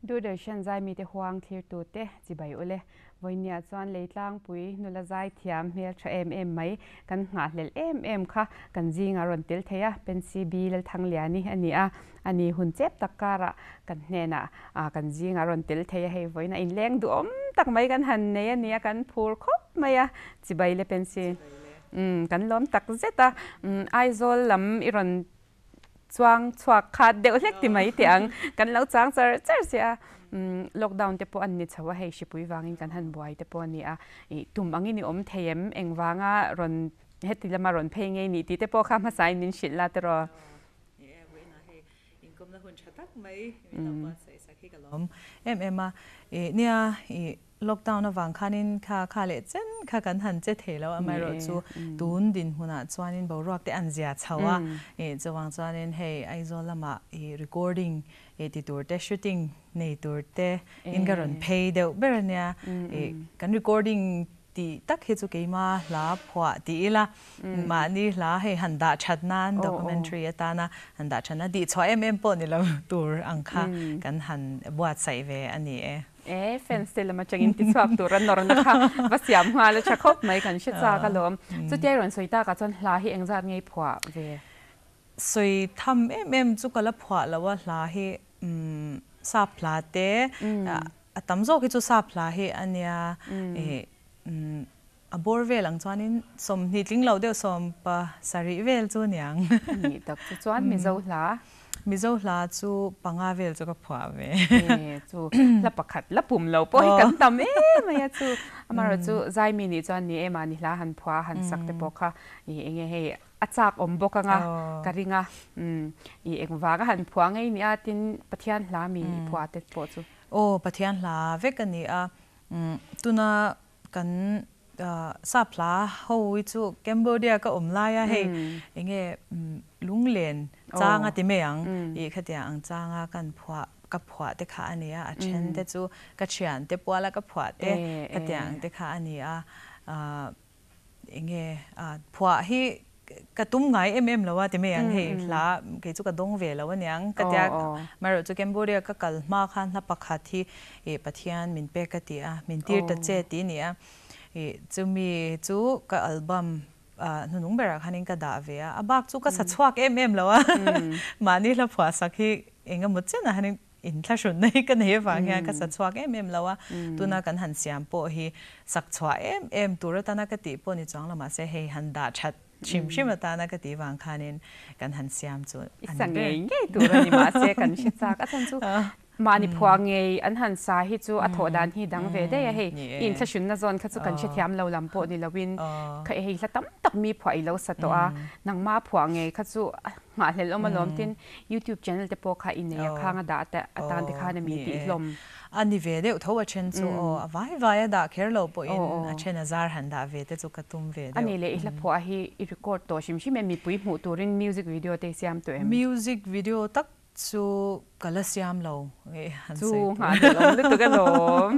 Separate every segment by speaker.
Speaker 1: Doordarshan zaimite huang thlirtute chibai ule. Vawinia chuan Leitlangpui nula zaithiam hmel tha em em mai kan nghahhlelh em em kha kan zingah rawn tel thei a, Pensi B Lalthangliani a ni a, a ni hun chep tak karah kan hnenah kan zingah rawn tel thei a, hei vawiin a inleng duhawm tak mai kan han nei a ni a, kan phur khawp mai a, chibai le Pensi. Umm kan lawm tak zet a, Aizawl lam i rawn chuang chhuak khat deuh hlek ti mai teh ang, kan lo chang char char che a, lockdown te pawh an ni chho a, hei hripui vangin kan han buai te pawh a ni a, ih tum angin i awm thei em, engvanga rawn heti lama rawn phei ngei nih tih te pawh kha hmasain min hrilh la tiraw.
Speaker 2: Inkawmna hun tha tak mai min lo buatsaih sak hi ka lawm em em a, ih nia ih lockdown avang khanin kha kha leh chen kha kan han che thei lo amaherawhchu tun dinhmunah chuanin boruak te an zia chho a, ih chuvang chuanin hei Aizawl lamah ih recording ih ti tur te shooting nei tur te in ka rawn phei deuh ber ania, ih kan recording Tih tak hi chu keima hla phuah ti ila, mahni hla hei han dah that nan documentary atana han dah that nan tihchhuah em em pawh ni lo tur ang kha kan han buatsaih ve a ni e.
Speaker 1: E, fans te lam atangin tichhuak tur a nawrna kha va siam nghal a tha khawp mai kan hre chak alawm. Chutia i rawn sawi takah chuan hla hi engzat ngei phuah ve?
Speaker 2: Sawi tham em em chu ka la phuah lo a, hla hi sap hla te A tam zawk hi chu sap hla hi a nia ih a bawr vel ang chuanin 20 tling lo deuh 17 vel chu niang.
Speaker 1: Nih tak chu chuan Mizo hla?
Speaker 2: Mizo hla chu panga vel chu ka phuah ve.
Speaker 1: E chu hla pakhat la pum lo pawh hi kan tam em mai a chu. Amaherawh chu Zaimi nih chuan ni e mahni hla han phuah a han sak te pawh kha ih enge hei a chak awm bawk anga ka ring a. Ih engvanga han phuah ngei nia tin Pathian hla mi phuah te pawh chu.
Speaker 2: Aw, Pathian hla vek a ni a. Tuna kan sap hla ho hi chu Cambodia ka awm lai a, hei enge lunglen chang a ti mai ang ih khatiang ang changa kan phuah ka phuah te kha a ni a, a then te chu ka thian te puala ka phuah te khatiang te kha a ni a. Enge phuah hi ka tum ngai em em lo a ti mai ang hei hla kei chu ka dawng ve lo aniang ka tia amaherawh chu Cambodia ka kal hma khan hla pakhat hi ih Pathian min pek ka ti a min tir ta che tih a ni a ih chumi chu ka album hnunung berah khanin ka dah ve a a bak chu ka sa chhuak em em lo a mahni hla phuah sak hi engemaw chenah khanin Inthlahrunna hi ka nei avang hian ka sa chhuak em em lo a, tuna kan han siam pawh hi sak chhuah em em tur atana ka tih pawh ni chuang lo mahse hei han dah that hrim hrim atana ka tih vang khanin kan han siam chu
Speaker 1: I sa ngei ngei tur a ni mahse kan hre chak a chhan chu mahni phuah ngei an han sa hi chu a thawh dan hi dang ve daih a hei i inthlahrunna zawn kha chu kan hrethiam lo lam pawh ni loin kha hei hla tam tak mi phuah i lo sa tawh a nangma phuah ngei kha chu a Nghahhlelh awm alawm tin YouTube channel te pawh kha i nei a khang a dah te atan te khan a mi tih hlawm.
Speaker 2: A ni ve deuh tho a then chu aw a vai vai a dah kher lo pawhin a then a zar han dah ve te chu ka tum ve deuh.
Speaker 1: A ni leh i hla phuah hi i record tawh hrim hrim em mipui hmuh turin music video te i siam tawh em?
Speaker 2: Music video tak Chu ka la siam lo nge han
Speaker 1: sawi tur. Chu nghahhlelh awm lutuk alawm.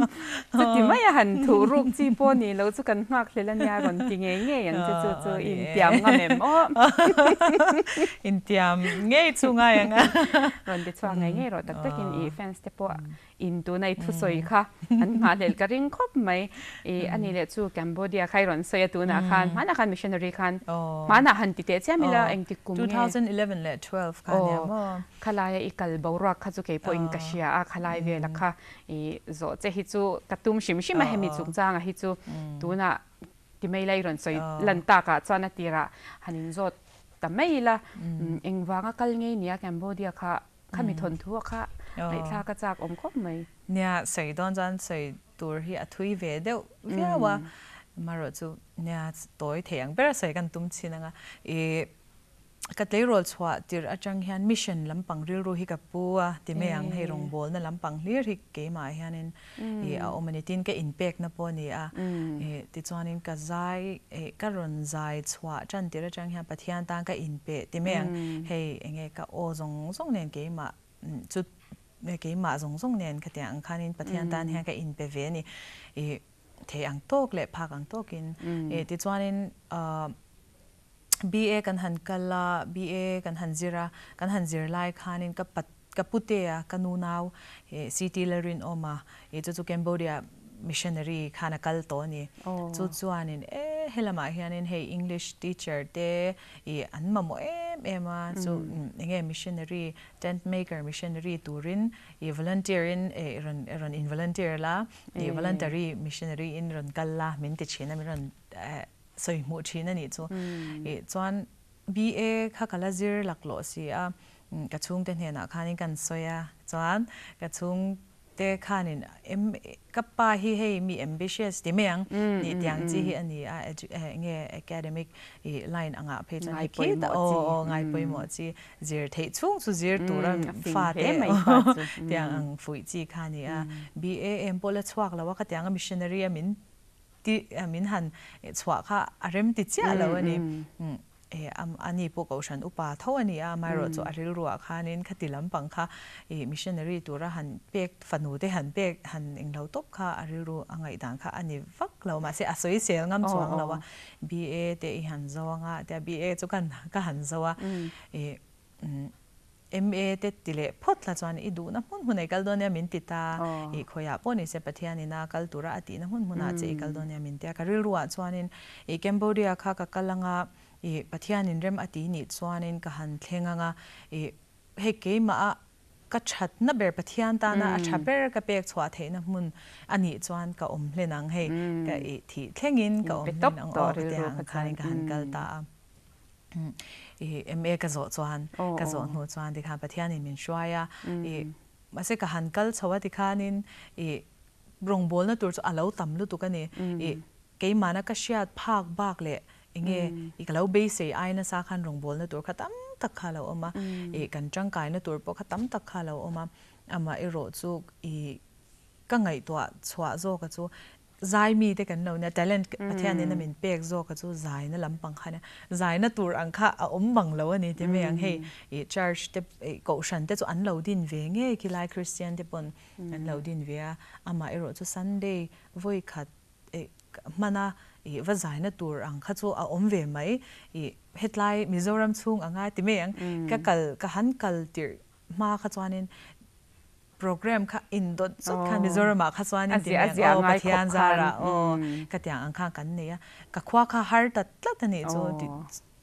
Speaker 1: Chuti mai a han thuh ruk chi pawh ni lo chu kan nghakhlelh ania rawn ti ngei ngei ang che chu chu i intiam ngam em aw.
Speaker 2: Intiam ngei chu ngai ang a.
Speaker 1: Rawn ti chhuak ngei ngei rawh tak takin i fans te pawh In tuna i thusawi kha an nghahhlelh ka ring khawp mai. I a ni leh chu Cambodia kha i rawn sawi a tunah khan hmanah khan missionary khan hmanah han ti teh chiam ila engtik kum nge?
Speaker 2: 2011 leh 12 kha nia maw?
Speaker 1: Khalaia i kal boruak kha chu kei pawhin ka hria a, khalai vela kha i zawh che hi chu ka tum hrim hrim a hemi chungchanga hi chu tunah ti mai ila i rawn sawi lan takah chuan a tirah han inzawt ta mai ila engvanga kal ngei nia Cambodia kha Khami thawnthu a kha ngaihthlak a chak awm khawp mai.
Speaker 2: Nia, sawi dawn chuan sawi tur hi a thui ve deuh viau a, amaherawh chu nia tawi thei ang ber a sawi kan tum chin ang a. Ih, ka tleirawl chhuah tirh atang hian mission lampang rilru hi ka pu a ti mai ang, hei rawngbawlna lampang hlir hi keimah hianin ih a awm a ni. Tin, ka inpekna pawh a ni a, ih tichuanin ka zai ih ka rawn zai chhuah tan tirh atang hian Pathian tan ka inpeh ti mai ang, hei eng nge ka aw zawng zawng nen keimah chu keimah zawng zawng nen khatiang ang khanin Pathian tan hian ka inpe ve a ni. Ih thei ang tawk leh phak ang tawkin ih tichuanin ah BA kan han kal a, BA kan han zir a, kan han zir lai khanin ka pat. Ka putea ka nu nau CT Lalrinawma i chu chu Cambodia missionary khan a kal tawh a ni. Chu chuanin e helamah hianin hei English teacher te i an mamawh em em a, chu enge missionary tent maker missionary turin i volunteer in i rawn i rawn in volunteer la, i voluntary missionary in rawn kal la min ti thin a, min rawn sawi hmuh thin a nih chu. I chuan BA kha ka la zir laklawh si a, ka chhungte hnenah khanin kan sawi a, chuan ka chhungte khanin em ka pa hi hei mi ambitious ti mai ang tih tiang chi hi a ni a, enge academic ih line angah phei chuan hei khi ta aw aw ngai pawimawh chi zir theih chhung chu zir tura fate tiang ang fuih chi kha a ni a, BA em pawh la chhuak lo a khatianga missionary a min Ti min han chhuah kha a rem ti chiah lo a ni. A ni pawh Kohhran upa tho a ni a, amaherawh chu a rilruah khanin khati lampang kha missionary tura han pek, fanu te han pek han englo tawp kha a rilru a ngaihdan kha a ni vak lo. Mahse a sawisel ngam chuang lo a, BA te i han zo anga tia BA chu ka han zo a. MA te ti leh phawt la chuan i duhna hmun hmun ah i kal dawn nia min ti ta, i khawiah pawh ni se Pathianin a kal tura a tihna hmun hmunah che i kal dawn nia min ti a. Ka rilruah chuanin i Cambodia kha ka kal anga i Pathianin rem a ti nih chuanin ka han thleng anga i hei keimah a ka thatna ber Pathian tana a tha ber ka pek chhuah theihna hmun a nih chuan ka awm hlen ang hei ka i thih thlengin ka awm hlen ang aw ka ti ang khanin ka han kal ta a. I MA ka zawh chuan ka zawh hnu chuan tikhan Pathianin min hruai a, i mahse ka han kal chho a tikhanin i rawngbawlna tur chu a lo tam lutuk a ni. I keimahna ka hriat phak bak leh enge i ka lo beisei ai nasa khan rawngbawlna tur kha tam tak kha a lo awm a, i kan tangkaina tur pawh kha tam tak kha a lo awm a, amaherawh chu i ka ngaihtuah chhuah zawka chu Zai mi te kan lo nia, talent Pathianin a min pek zawk a chu zaina lampang kha nia, zaina tur ang kha a awm bang lo a ni ti mai ang, hei ih church te ih kohhran te chu an lo din ve ngei khilai Christian te pawn an lo din ve a, amah erawh chu Sunday vawi khat ih hmana ih va zaina tur ang kha chu a awm ve mai, ih hetlai Mizoram chhung anga ti mai ang, ka kal ka han kal tirh hma kha chuanin Program kha in dawt zawt khan Mizoram ah kha chuan in ti mek aw Pathian zar ah aw ka tiang ang khan kan nei a ka khua kha har ta tlat a nih chu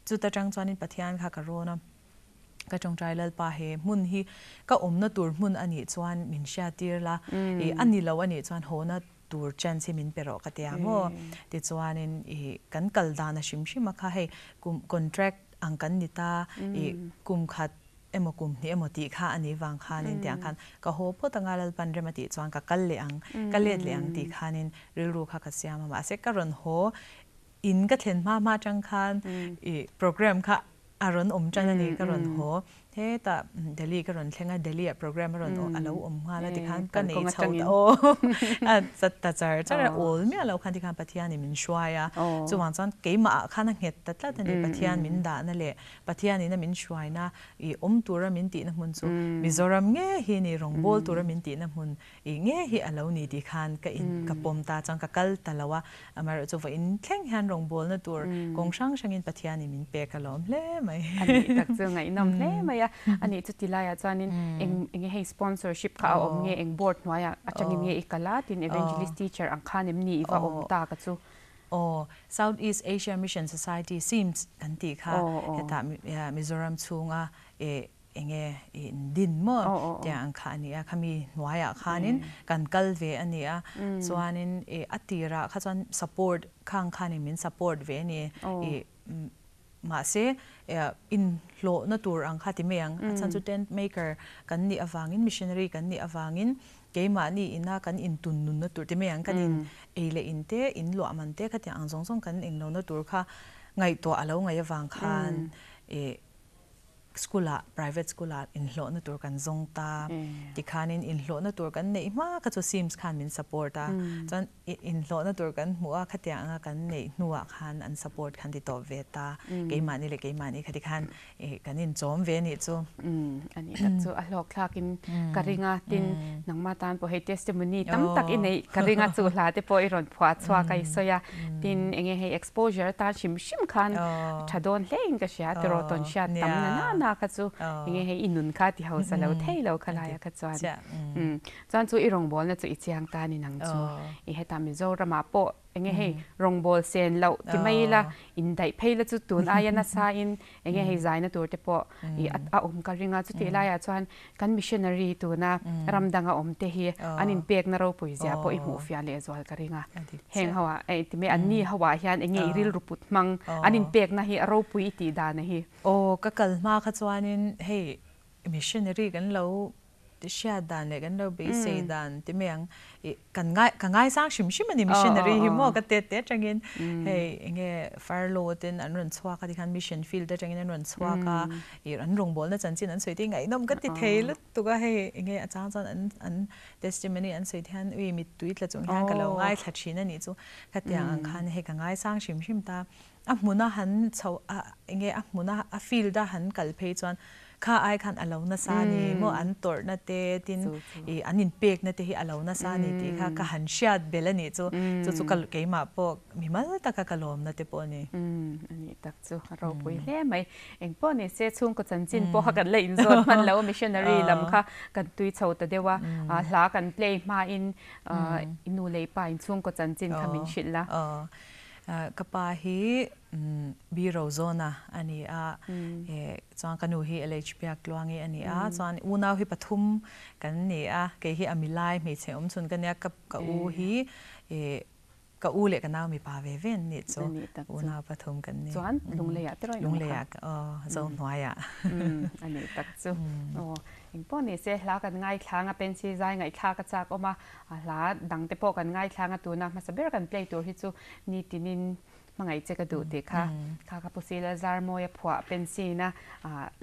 Speaker 2: chuta tang chuan in Pathian kha ka rawn a ka tawngtai Lalpa he hmun hi ka awmna tur hmun a nih chuan min hriat tir la ih a ni lo a nih chuan haw na tur chance hi min pe rawh ka tia maw tichuan in ih kan kal dan a hrim hrim a kha hei kum contract ang kan ni ta ih kum khat emaw kum hnih emaw tih kha a nih vang khanin tiang khan ka haw phawt anga Lalpan rem a tih chuan ka kal leh ang, ka let leh ang tih khanin rilru kha ka siam a, mahse ka rawn haw in ka thlen hma hma atang khan ih program kha a rawn awm tan a ni, ka rawn haw hetah Delhi ka rawn thleng a, Delhi ah program a rawn a lo awm nghal a tikhan ka nei chho ta aw a chat ta char char a, awl miah lo khan tikhan Pathianin min hruai a, chuvang chuan keimah ah khan a nghet ta tlat a ni, Pathian min dahna leh Pathianin a min hruaina i awm tura min tihna hmun chu Mizoram nge hi ni, rawngbâwl tura min tihna hmun i nge hi a lo ni tih khan ka in ka pawm ta chuan ka kal ta lo a, amaherawh chu vawiin thleng hian rawngbâwlna tur kawng hrang hrangin Pathianin min pek a lawm hle mai.
Speaker 1: A nih tak chu ngaihnawm hle mai a, a nih chu ti laiah chuanin eng enge hei sponsorship kha a awm nge, eng board hnuaiah atangin nge i kal a, tin evangelist teacher ang khan em ni i va awm ta ka chu.
Speaker 2: Aw, South East Asia Mission Society, SEAMS, kan tih kha hetah Mizoram chhunga enge in din maw tiang ang kha a ni a, khami hnuaiah khanin kan kal ve a ni a, chuanin a tirah kha chuan support khang khanin min support ve a ni, mahse inhlawhna tur ang kha ti mai ang, a chhan chu tent maker kan nih avangin missionary kan nih avangin keimahni ina kan intun nunna tur ti mai ang, kan in ei leh in te, in luah man te khatiang ang zawng zawng kan englohna tur kha ngaihtuah a lo ngaih avang khan School ah, private school ah inhlawhna tur kan zawng ta. Tikhanin inhlawhna tur kan neih hma kha chu SIMS khan min support a. Chuan inhlawhna tur kan hmuh a, khatiang anga kan neih hnuah khan an support khan ti tawp ve ta. Keimahni leh keimahni kha tikhan kan inchawm ve nih chu.
Speaker 1: A nih tak chu a hlawk thlakin ka ring a, tin nangmah tan pawh hei testimony tam tak i neih ka ring a, chu hla te pawh i rawn phuah chhuak a i sawi a. Tin enge hei exposure atan hrim hrim khan tha dawn hle in ka hria tiraw tawn hriat tam na nana. na kha chu enge hei i nun kha ti hausa lo thei lo kha laia kha chuan chuan chu i rawngbawlna chu i chiang ta ni nang chu i heta Mizoramah pawh enge hei rawngbâwl sen loh ti mai ila indaih phei la chu tun aia nasa in enge hei zaina tur te pawh i a awm ka ring a chutih laiah chuan kan missionary tuna ram danga awm te hi an inpekna ropui zia pawh i hmuh fiah leh zual ka ring a heng ho ah ti mai anni ho ah hian enge i rilru put hmang an inpekna hi a ropui i tih dan a hi.
Speaker 2: Aw ka kal hma kha chuanin hei missionary kan lo hriat dan leh kan lo beisei dan ti mai ang ih kan ngai ka ngaisang hrim hrim a ni missionary hi maw ka tet te atangin hei enge Farlo ten an rawn chhuak a tikhan mission field atangin an rawn chhuak a ih an rawngbawlna chanchin an sawi te hi ngaihnawm ka ti thei lutuk a hei enge a chang chuan an an testimony an sawi te hian ui mittui tla chung hian ka lo ngaithla thin a nih chu khatiang ang khan hei ka ngaisang hrim hrim ta a hmuna han chho a enge a hmuna a field a han kal phei chuan Kha ai khan a lo nasa a ni maw, an tawrhna te tin ih an inpekna te hi a lo nasa a ni tih kha ka han hriat belh a nih chu, chu chu ka keimah pawh mimal taka ka lawmna te pawh a ni.
Speaker 1: Umm a nih tak chu a ropui hle mai. Engpawh ni se chhungkaw chanchin pawh kha kan la inzawt hman lo a, missionary lam kha kan tui chho ta deuh a, hla kan play hmain i nu leh i pa in chhungkaw chanchin kha min hrilh la.
Speaker 2: Ka pa hi Bi Rozona a ni a, chuan ka nu hi LH Biak Tluangi a ni a, chuan unau hi pathum kan ni a, kei hi a milai hmeichhe awm chhun ka nia, ka u hi ka u leh ka nau mipa ve ve an nih chu, unau pathum kan ni.
Speaker 1: Chuan Lungleiah te rawih awm kha?
Speaker 2: Lungleiah, aw, Zohnuaiah.
Speaker 1: A nih tak chu. Aw, engpawh ni se hla kan ngaithlang a, Pensy zai ngaihthlak a chak awm a, hla dang te pawh kan ngaithlang a, tuna hmasa ber kan play tur hi chu nitinin Hmangaih che ka duh tih kha kha ka pu Sila Zarmawia phuah Pensy-na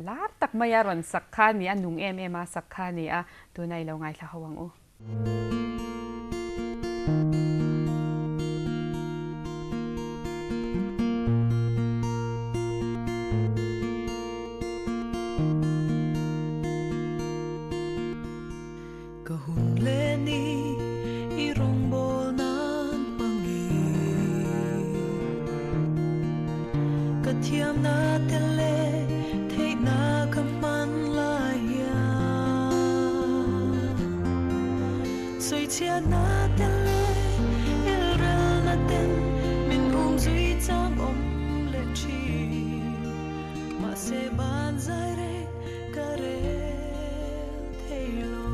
Speaker 1: lar tak maia rawn sak kha a ni a, nung em em a sak kha a ni a, tuna i lo ngaithla ho ang u.
Speaker 2: Ka hun leh ni i rawngbâwl nan hmang i Ka thiamna te leh theihna ka hman lai hian Sawichhiatna te leh ilrelna ten min um zui chang awm leh thin Mahse ban zai reng ka rel thei lo.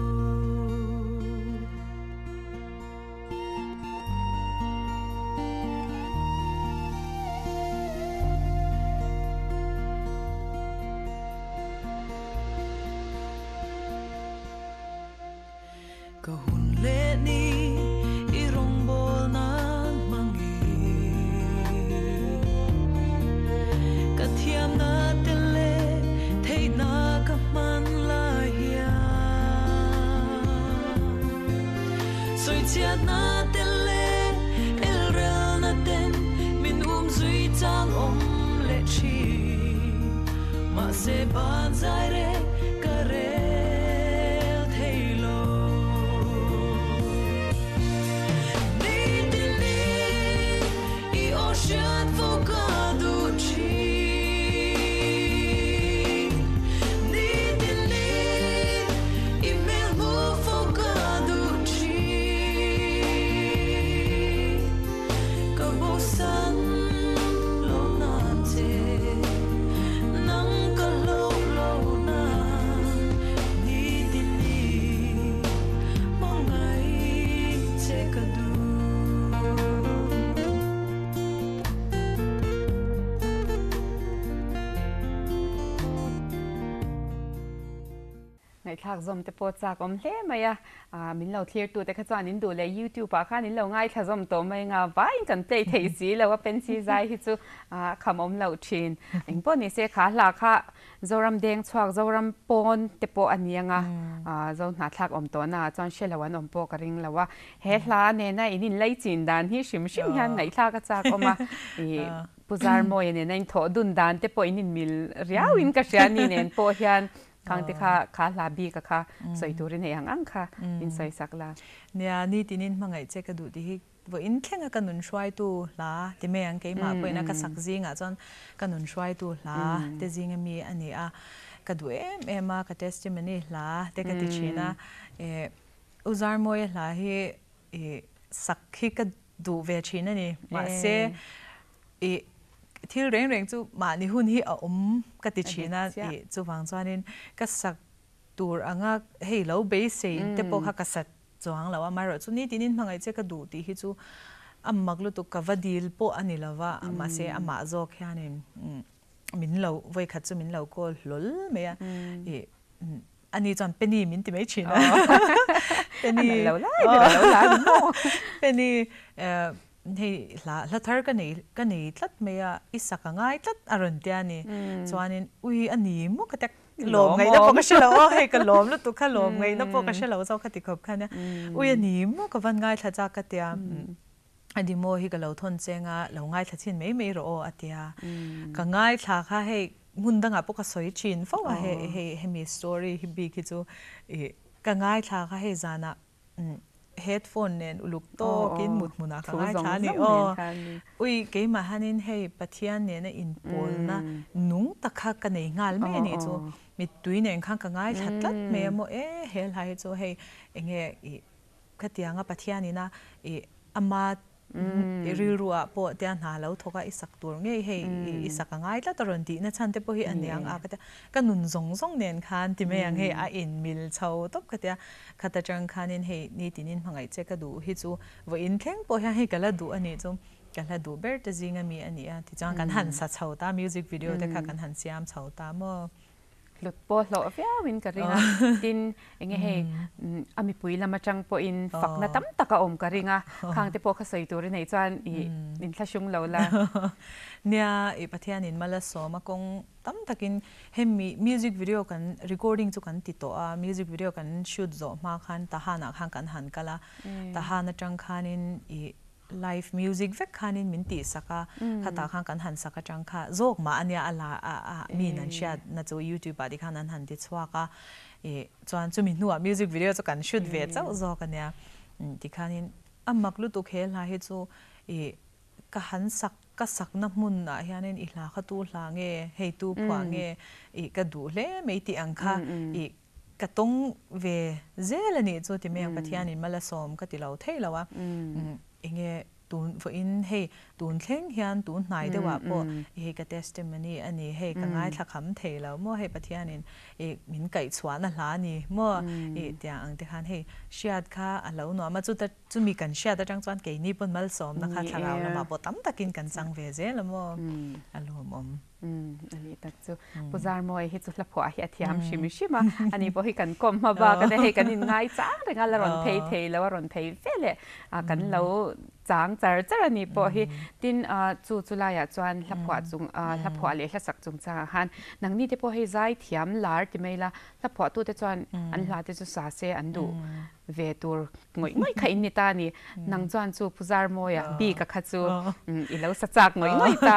Speaker 2: Ka hun leh ni i rawngbâwl nan hmang i Ka thiamna te leh theihna ka hman lai hian Sawichhiatna te leh elrelna ten min um zui chang awm leh thin Mahse ban zai reng ka rel thei lo. Ni tili i aw hriat fo ka duh thin. Ni tili i hmel hmu fo ka duh thin. Ka bosan lo nan che, nang ka hlo lo nan ni ti ni hmangaih che ka duh.
Speaker 1: Ngaihthlak zawm te pawh chak awm hle mai a, min lo thlir tu te kha chuan in duh leh youtube ah khan in lo ngaithla zawm tawh mai anga vaiin kan play thei si lo a Pensy zai hi chu a kham awm loh thin. Engpawh ni se kha hla kha Zoram deng chhuak Zoram pawn te pawh a ni anga Zo hnahthlak awm tawh na ah chuan hre lo an awm pawh ka ring lo a, he hla nena in inlei chin dan hi hrim hrim hian ngaihthlak a chak awm a, ih Pu Zarmawia nena in thawh dun dan te pawh in inmil riau in ka hria ni nen pawh hian Khang te kha kha hla bik a kha sawi turin hei ang ang kha in sawi sak la.
Speaker 2: Nia, nitinin hmangaih che ka duh tih hi vawiin thlenga ka nun hruaitu hla ti mai ang keimah pawhin a ka sak zingah chuan ka nun hruaitu hla te zinga mi a ni a. ka duh em em a, ka testimony hla te ka ti thin a. U Zarmawia hla hi i sak hi ka duh ve thin a ni. Mahse i thil reng reng chu mahni hun hi a awm ka ti thin a, i chuvang chuanin ka sak tur anga hei lo beisei te pawh kha ka sa chuang lo a, amaherawhchu nitinin hmangaih che ka duh tih hi chu a mak lutuk ka va dil pawh a ni lo va, mahse amah zawk hianin min lo vawikhat chu min lo call hlawl mai a, i ani chuan Penny min ti mai thin a, Penny Penny hei hla hla thar ka nei ka nei tlat mai a, i sak a ngai tlat a rawn tia ni, chuanin ui a ni maw ka tia Lawm ngaihna pawh ka hre lo aw, hei ka lawm lutuk kha lawm ngaihna pawh ka hre lo zawk kha ti khawp khan a, ui a ni maw ka van ngaithla chak ka tia, a ni maw hi ka lo thawn cheng a, lo ngaithla chhin mai mai rawh aw a tia, ka ngaithla kha hei hmun dangah pawh ka sawi thin fo a hei hei hemi story hi bik hi chu ih ka ngaithla kha hei zanah Headphone nen uluk tawkin mut hmunah ka ngaithla a ni aw. Ui, keimah hianin hei Pathian nena inpawlna nung tak kha ka nei nghal mai a nih chu. Mittui nen khan ka ngaithla tlat mai a maw e, he hla hi chu hei enge ih khatianga Pathianina ih ama I rilru ah pawh tia hna lo thawk a i sak tur ngei hei i sak a ngai tlat a rawn tih na chhan te pawh hi a niang a ka tia ka nun zawng zawng nen khan ti mai ang hei a in mil chho tawp ka tia khat atang khanin hei nitin in hmangaih che ka duh hi chu vawiin thleng pawh hian hei ka la duh a nih chu ka hla duh ber te zing ami a ni a tichuan kan han sa chho ta music video te kha kan han siam chho ta maw.
Speaker 1: Hlut pawh hlawh viauin ka ring a, tin enge hei a mipui lam atang pawhin fakna tam tak a awm ka ring a, khang te pawh kha sawi tur i neih chuan i inthlahrung lo la.
Speaker 2: Nia, i Pathianin mal a sawm a kawng tam takin hemi music video kan recording chu kan ti tawh a, music video kan shoot zawh hma khan Tahan-ah khan kan han kal a, Tahan atang khanin i Live music vek khanin min tih sak a, khatah khan kan han sak atang kha zawk mah a nia a la a a min an hriat na chu youtube ah te khan an han ti chhuak a, ih chuan chumi hnuah music video chu kan shoot ve chauh zawk a nia, tikhanin a mak lutuk he hla hi chu ih ka han sak ka sakna hmun ah hianin i hla kha tu hla nge hei tu phuah nge ih ka duh hle mai tih ang kha ih Ka tawng ve zel a nih chu ti mai ang Pathianin mal a sawm ka ti lo thei lo a, enge tun vawiin hei tun thleng hian tun hnai deuhah pawh hei ka testimony a ni hei ka ngaithla kham thei lo maw hei Pathianin ih min kaihchhuahna hla a ni maw ih tiang ang te khan hei hriat kha a lo nuam a chuta chumi kan hriat atang chuan keini pawn malsawmna kha thlarau lamah pawh tam takin kan chang ve zel a maw a lawmawm.
Speaker 1: Umm a nih tak chu. Pu Zarmawi hi chu hlaphuah hi a thiam hrim hrim a, ani pawh hi kan kawm hma bak a hei kan in ngai chang reng a, la rawn phei thei lo a rawn phei ve leh a kan lo chang char char a ni pawh hi. Tin chu chu laiah chuan hlaphuah chung hlaphuah leh hlasak chungchangah khan nangni te pawh hei zai thiam lar ti mai la, hlaphuah tute chuan an hla te chu sa se an duh ve tur ngawih ngawih kha in ni ta a ni. Nang chuan chu Pu Zarmawia bik a kha chu i lo sa chak ngawih ngawih ta.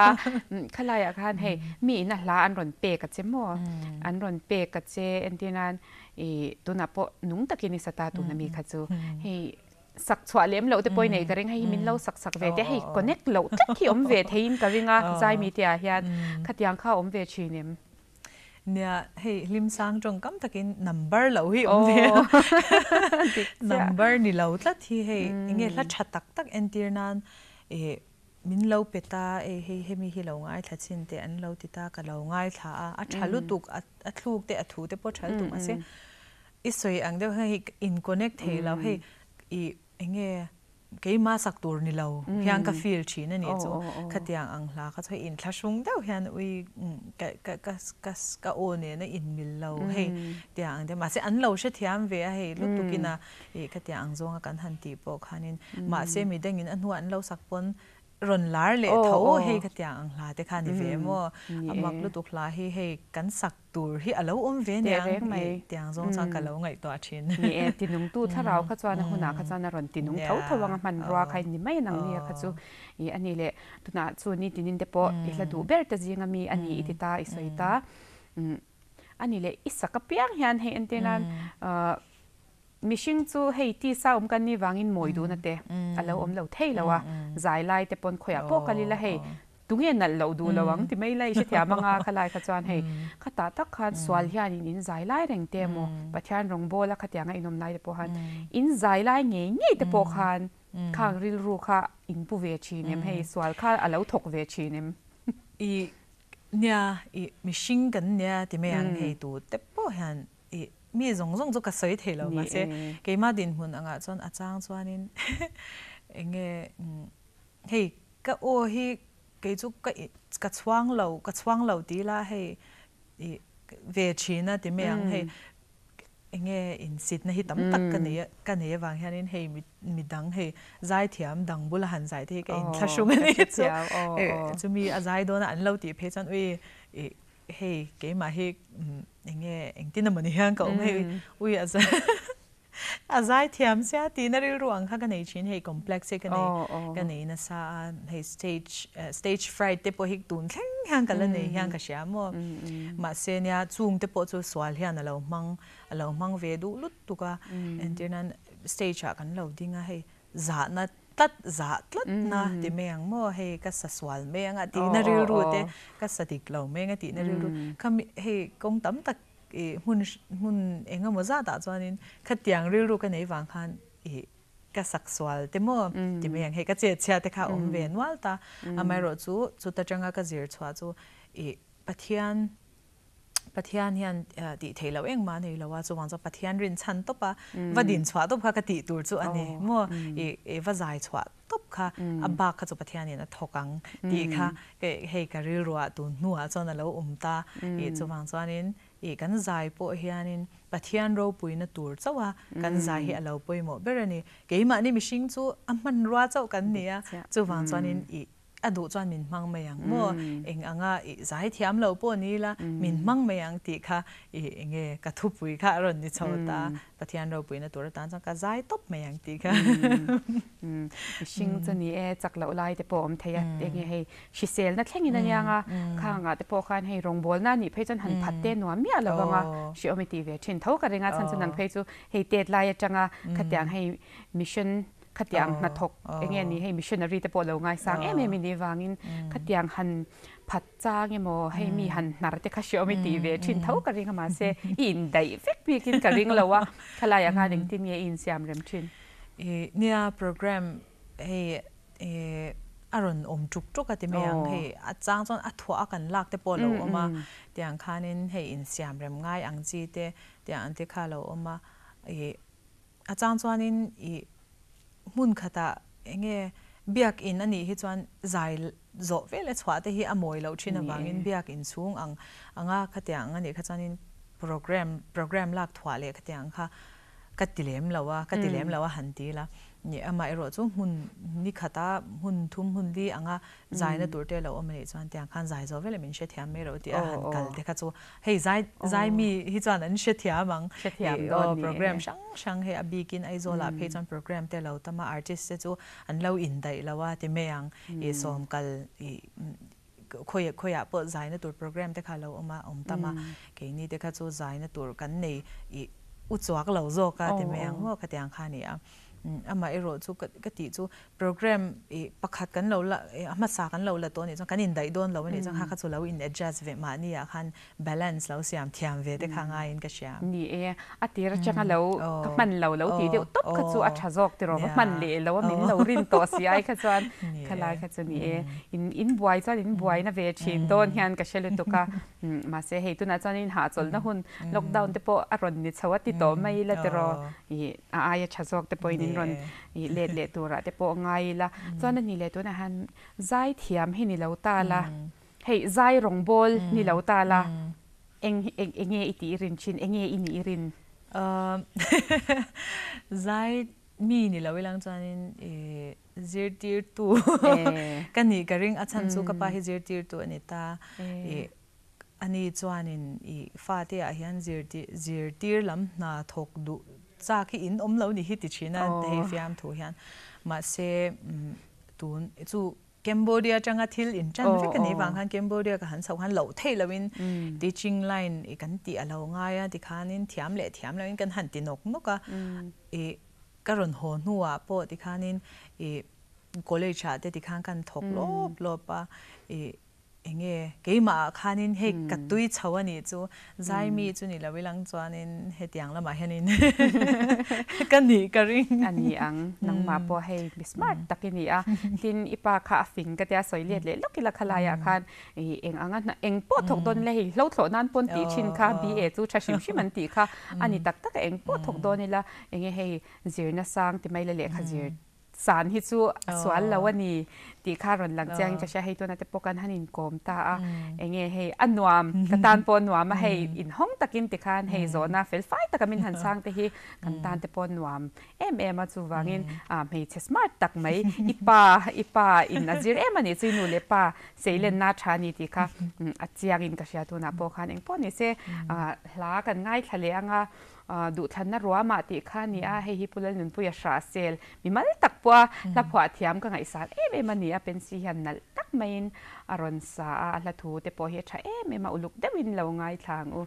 Speaker 1: Khalaiah khan hei mi in a hla an rawn pek a che maw? An rawn pek a che entir nan i tunah pawh nung takin i sa ta tuna mi kha chu hei sak chhuah lem loh te pawh i nei ka ring hei min lo sak sak ve te hei connect loh tlat hi awm ve theiin ka ring a Zaimi te ah hian khatiang kha awm ve thin em?
Speaker 2: Nia, hei Hlimsang tawngkam takin number lo hi awm ve a. Number ni lo tlat hi hei enge hla tha tak tak entir nan ih min lo pe ta ei hei hemi hi lo ngaithla chin teh an lo ti ta ka lo ngaithla a, a tha lutuk a thluk te a thu te pawh tha lutuk mahse i sawi ang deuh hian hei in connect thei lo hei ih enge Keimah sak tur ni lo hian ka feel thin a nih chu. Khatiang ang hla kha chu hei inthlahrung deuh hian ui ka ka ka ka ka aw nen a inmil lo hei tiang ang te mahse an lo hrethiam ve a hei lutukin a ih khatiang ang zawnga kan han tih pawh khanin mahse midangin a hnuah an lo sak pawn rawn lar leh tho hei khatiang ang hla te kha ni ve maw a mak lutuk hla hi hei kan sak Tur hi a lo awm ve niang i tiang zawng chuan ka lo ngaihtuah thin.
Speaker 1: Ni e, tinungtu thlarau kha chuan a hunah kha chuan a rawn tinung tho tho ang a hmanrua kha ni mai nang nia kha chu i a ni leh tunah chu ni tinin te pawh i hla duh ber te zinga mi a ni i ti ta i sawi ta a ni leh i sak apiang hian hei entir nan mihring chu hei tisa awm kan nih vangin mawi duhna te a lo awm lo thei lo a zai lai te pawn khawiah pawh kal ila hei. Tunge nalh loh duh lo ang ti mai la i hrethiam anga khalai kha chuan hei khatah tak khan sual hianin in zai lai reng te emaw Pathian rawngbawl a khatianga in awm lai te pawh khan in zai lai ngei ngei te pawh khan khang rilru kha in pu ve thin em hei sual kha a lo thawk ve thin em?
Speaker 2: I nia i mihring kan nia ti mai ang hei tu te pawh hian i mi zawng zawng chu ka sawi thei lo mahse keimah dinhmun angah chuan a chang chuanin enge Hei ka aw hi kei chu ka ka chhuang lo ka chhuang lo ti ila hei ih ve thin a ti mai ang hei enge insitna hi tam tak ka nei ka nei avang hianin hei mi midang hei zaithiam dang bula han zai te hi ka inthlahrung a ni chu chumi a zai dawn a an lo tih phei chuan ui ih hei keimah hi enge engtin emaw ni hian ka awm hei ui a zai A zai thiam sia tihna rilru ang kha ka nei thin, hei complex hi ka nei ka nei nasa a, hei stage stage fright te pawh hi tun thleng hian ka la nei hian ka hria maw. Mahse nia chung te pawh chu sual hian a lo hmang a lo hmang ve duh lut tuk a, entir nan stage ah kan lo ding a hei zahna tlat zah tlat na ti mai ang maw hei ka sa sual mai ang a tihna rilru te ka sa dik lo mai ang a tihna rilru khami hei kawng tam tak I hmun hmun eng emaw zatah chuanin khatiang rilru ka nei vang khan i ka sak sual te maw ti mai ang hei ka chet chhia te kha a awm ve nual ta. Amaherawhchu chuta tanga ka zir chhuah chu i Pathian Pathian hian tih theih loh engmah a nei lo a, chuvang chuan Pathian rin chhan tawp a va din chhuah tawp kha ka tih tur chu a ni maw i va zai chhuah tawp kha a bak kha chu Pathianin a thawk ang tih kha hei ka rilruah tun hnuah chuan a lo awm ta ih chuvang chuanin ih kan zai pawh hianin Pathian ropuina tur chauh a kan zai hi a lo pawimawh ber a ni. Keimahni mihring chu a hmanrua chauh kan ni a, chuvang chuanin ih A duh chuan min hmang mai ang maw? Eng anga i zai thiam lo pawh ni ila min hmang mai ang tih kha i enge ka thupui kha a rawn ni chho ta. Pathian ropuina tur atan chuan ka zai tawp mai ang tih kha.
Speaker 1: Mihring chu ni e, chak loh lai te pawh a awm thei a, enge hei hriselna thlengin a niang a, khangah te pawh khan hei rawngbawlna a nih phei chuan han phat te nuam miah lo vang a, hriawm i tih ve thin tho ka ring a, chhan chu nang phei chu hei tet lai atanga khatiang hei mission Khatiang hnathawk eng nge ni hei missionary te pawh lo ngaisang em em i nih vangin khatiang han phat chang emaw hei mi han hnar te kha hreawm i tih ve thin tho ka ring a mahse i indaih vek bikin ka ring lo a khalaiah khan engtin nge i insiam rem thin?
Speaker 2: I nia program hei a rawn awm tuk tuk a ti mai ang hei a chang chuan a thuah a kan lak te pawh a lo awm a tiang khanin hei insiam rem ngai ang chi te tiang ang te kha a lo awm a i A chang chuanin i hmun khatah enge biakin a nih hi chuan zai zawh vel a chhuah te hi a mawi loh thin avangin biakin chhung ang anga khatiang a nih kha chuanin program program lak thuah leh khatiang kha ka ti lem lo a ka ti lem lo a han ti la ni amaherawh chu hmun ni khata hmun thum hmun li anga zaina tur te a lo awm a nih chuan tiang khan zai zawh vel a min hrethiam mai rawh tih a han kal te kha chu Hei zai zai mi hi chuan an hrethiam ang.
Speaker 1: Hrethiam dawn ni e.
Speaker 2: Program hrang hrang hei a bikin Aizawlah phei chuan program te lo tam a, artist te chu an lo indaih lo a ti mai ang. I sawm kal i khawi khawiah pawh zaina tur program te kha lo awm a, awm tam a. Keini te kha chu zaina tur kan nei i u chuak lo zawk a ti mai ang maw khatiang kha a ni a. Amaherawh chu ka tih chu Program i pakhat kan lo la a hmasa kan lo la tawh anih chuan kan indaih dawn lo anih chuan kha kha chu lo in adjust ve mahni ah khan balance lo siam thiam ve te kha ngaiin ka hria.
Speaker 1: Ni e, a tir atanga lo ka hman lo lo tih deuh tawp kha chu a tha zawk tiraw va hman leh lo a min lo rin tawh si ai kha chuan khalai kha chu ni e, in in buai chuan in buaina ve thin dawn hian ka hre lutuk a, mahse hei tunah chuan in hahchawlhna hun lockdown te pawh a rawn ni chho a ti tawh mai ila tiraw i a aia tha zawk te pawhin in rawn I let leh turah te pawh ngai ila. Chuan a ni leh tunah hian zai thiam hi ni lo ta la, hei zai rawngbawl ni lo ta la, eng eng nge i tih i rin thin, eng nge i nih i rin?
Speaker 2: Zai mi ni lo ilang chuanin i zirtirtu ka nih ka ring a chhan chu ka pa hi zirtirtu a ni ta. I Ani chuanin i fate ah hian zirtir lam hna thawk duh chak hi in awm lo ni hi ti thin a, hei fiamthu hian. Mahse tun chu Cambodia atanga thil in tan vek a nih vang khan Cambodia ka han chhoh khan loh theih lohin teaching line i kan tih a lo ngai a tikhanin thiam leh thiam lohin kan han ti nawk nawk a, i ka rawn haw hnuah pawh tikhanin i. College ah te tikhan kan thawk lawp lawp a, ih enge keimah ah khanin hei ka tui chho a nih chu, zai mi chu ni lo ilang chuanin hetiang lamah hianin ka nih ka ring.
Speaker 1: A ni ang, nangmah pawh hei mi smart tak i ni a, tin i pa kha a fing ka tia sawi let leh lawk ila khalaiah khan ih eng anga hna eng pawh thawk dawn ila hei hlo thlawh nan pawn tih thin kha BA chu tha hrim hrim an tih kha a ni tak tak a, eng pawh thawk dawn ila enge hei zirna sang ti mai la lehkha zir San hi chu a sual lo a ni tih kha rawn lang chiangin ka hria, hei tuna te pawh kan han inkawm ta a, enge hei a nuam, ka tan pawh a nuam a, hei inhawng takin tikhan hei zawhna fel fai taka min han chhang te hi kan tan te pawh a nuam em em a, chuvangin hmeichhe smart tak mai i pa i pa in a zir em a nih chu i nu leh pa seilenna tha a ni tih kha a chiangin ka hria tunah pawh khan engpawh ni se hla kan ngaithla leh ang a. Duhthlanna ruamah tih kha a ni a, hei hi Pu Lalnunpuia hrah sel mimal tak pawha hla phuah thiam ka ngaihsan em em a ni a, Pensy hian nalh tak maiin a rawn sa a, a hla thu te pawh hi a tha em em a, uluk deuhin lo ngaithla ang u.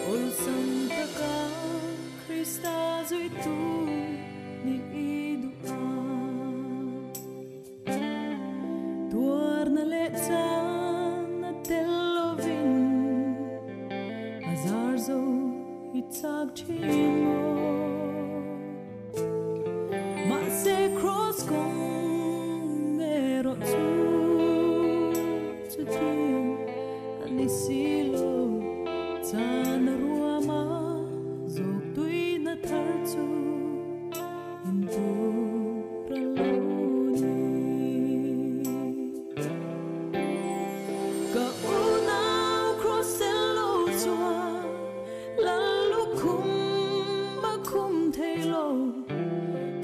Speaker 2: Awlsam taka Krista zuitu ni i duh a, tuarna leh chana tel lovin a zar zo i chak thin maw? Mahse Kraws kawng erawh chu chutiang a ni si lo, chan a ruam a, zawk tuina thar chu in tur a lo ni. Ka unau Kraws tel lo chuan Lallukhum a khum thei lo,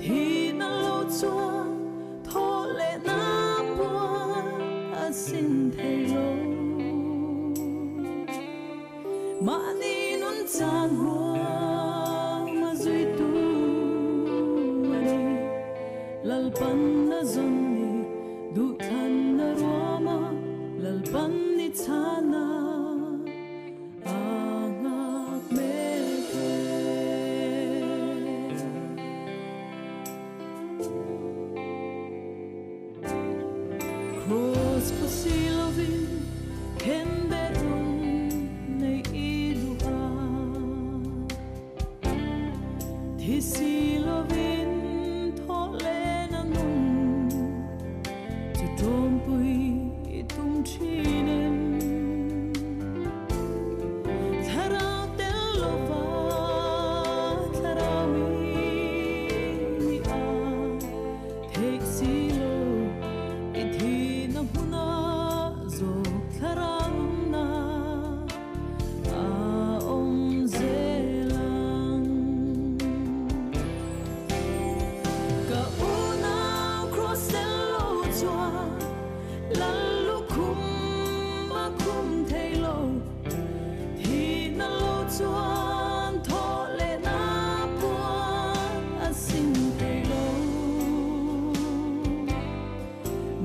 Speaker 2: thihna lo chuan thaw leh na puan a sin thei lo. Mahni nun chan huam a zui tu a ni, Lalpan a zawn ni duhthlan a ruam a, Lalpan ni chhan a. Thlarau tel lova thlarau mi ni a theih si lo, i thihna hmuna zawk thlarau nunna a awm zel ang. Ka unau kraws tel lo chuan Lallukhum a khum thei lo, thihna lo chuan thaw leh na puan a sim thei lo.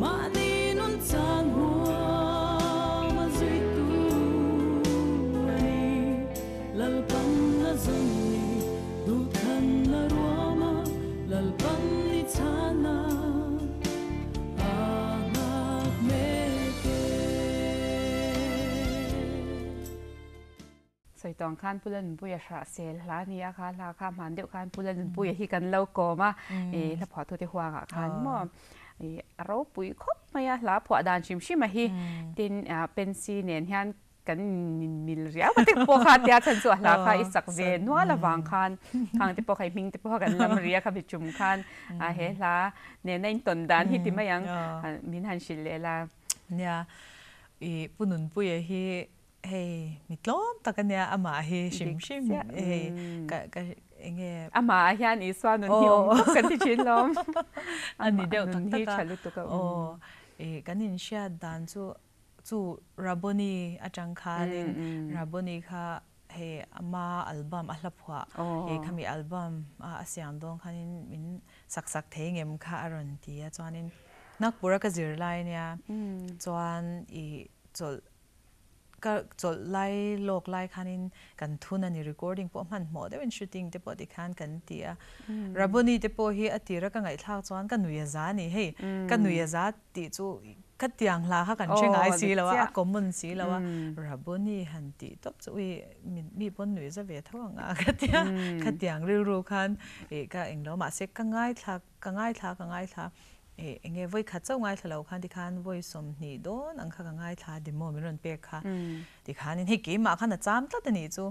Speaker 2: Mahni nun chan huam a zui tu a ni, Lalpan a zawn ni duhthlan a ruam a, Lalpan ni chhan a.
Speaker 1: Sawi tawng khan Pu Lalnunpuia hrah sel hla a ni a, kha hla kha hman deuh khan Pu Lalnunpuia hi kan lo kawm a, i hla phuahtute huangah khan maw i a ropui khawp mai a, hla phuah dan hrim hrim a hi tin Pensy nen hian Kan mil riau ka tek pawh kha tia chhan chu a hla kha i sak ve nual avang khan khang te pawh kha i hming te pawh kha kan lam ri a kha mi tum khan a he hla nena in tawn dan hi ti mai ang min han hrilh leh la.
Speaker 2: Nia, i Pu Nunpuia hi hei mi tlawm tak ania amah hi hrim hrim hei ka ka enge.
Speaker 1: Amah ah hian Isua nun hi awm tawp kan ti thin lawm.
Speaker 2: A ni deuh tak tak a. Aw, i kan inhriat dan chu Chu Rabboni atang khanin Rabboni kha hei ama album a hla phuah e khami album a a siam dawn khanin min sak sak thei ngem kha a rawn ti a chuanin Nagpur a ka zir lai ania chuan i chawlh ka chawlh lai lawk lai khanin kan thun a ni recording pawh hmanhmawh deuhin shooting te pawh tikhan kan ti a Raboni te pawh hi a tira ka ngaihthlak chuan ka nui a za a ni hei ka nui a za tih chu ka tiang hla kha kan hre ngai si lo a a common si lo a Raboni han tih tawp chu ui mi pawn nui za ve tho ang a ka tia khatiang rilru khan ih ka englo mahse ka ngaithla Ka ngaithla ka ngaithla eh enge vawi khat chauh ngaithla lo khan tikhan vawi 20 dawn ang kha ka ngaithla demo min rawn pek kha tikhanin hei keimah khan a cham tlat a nih chu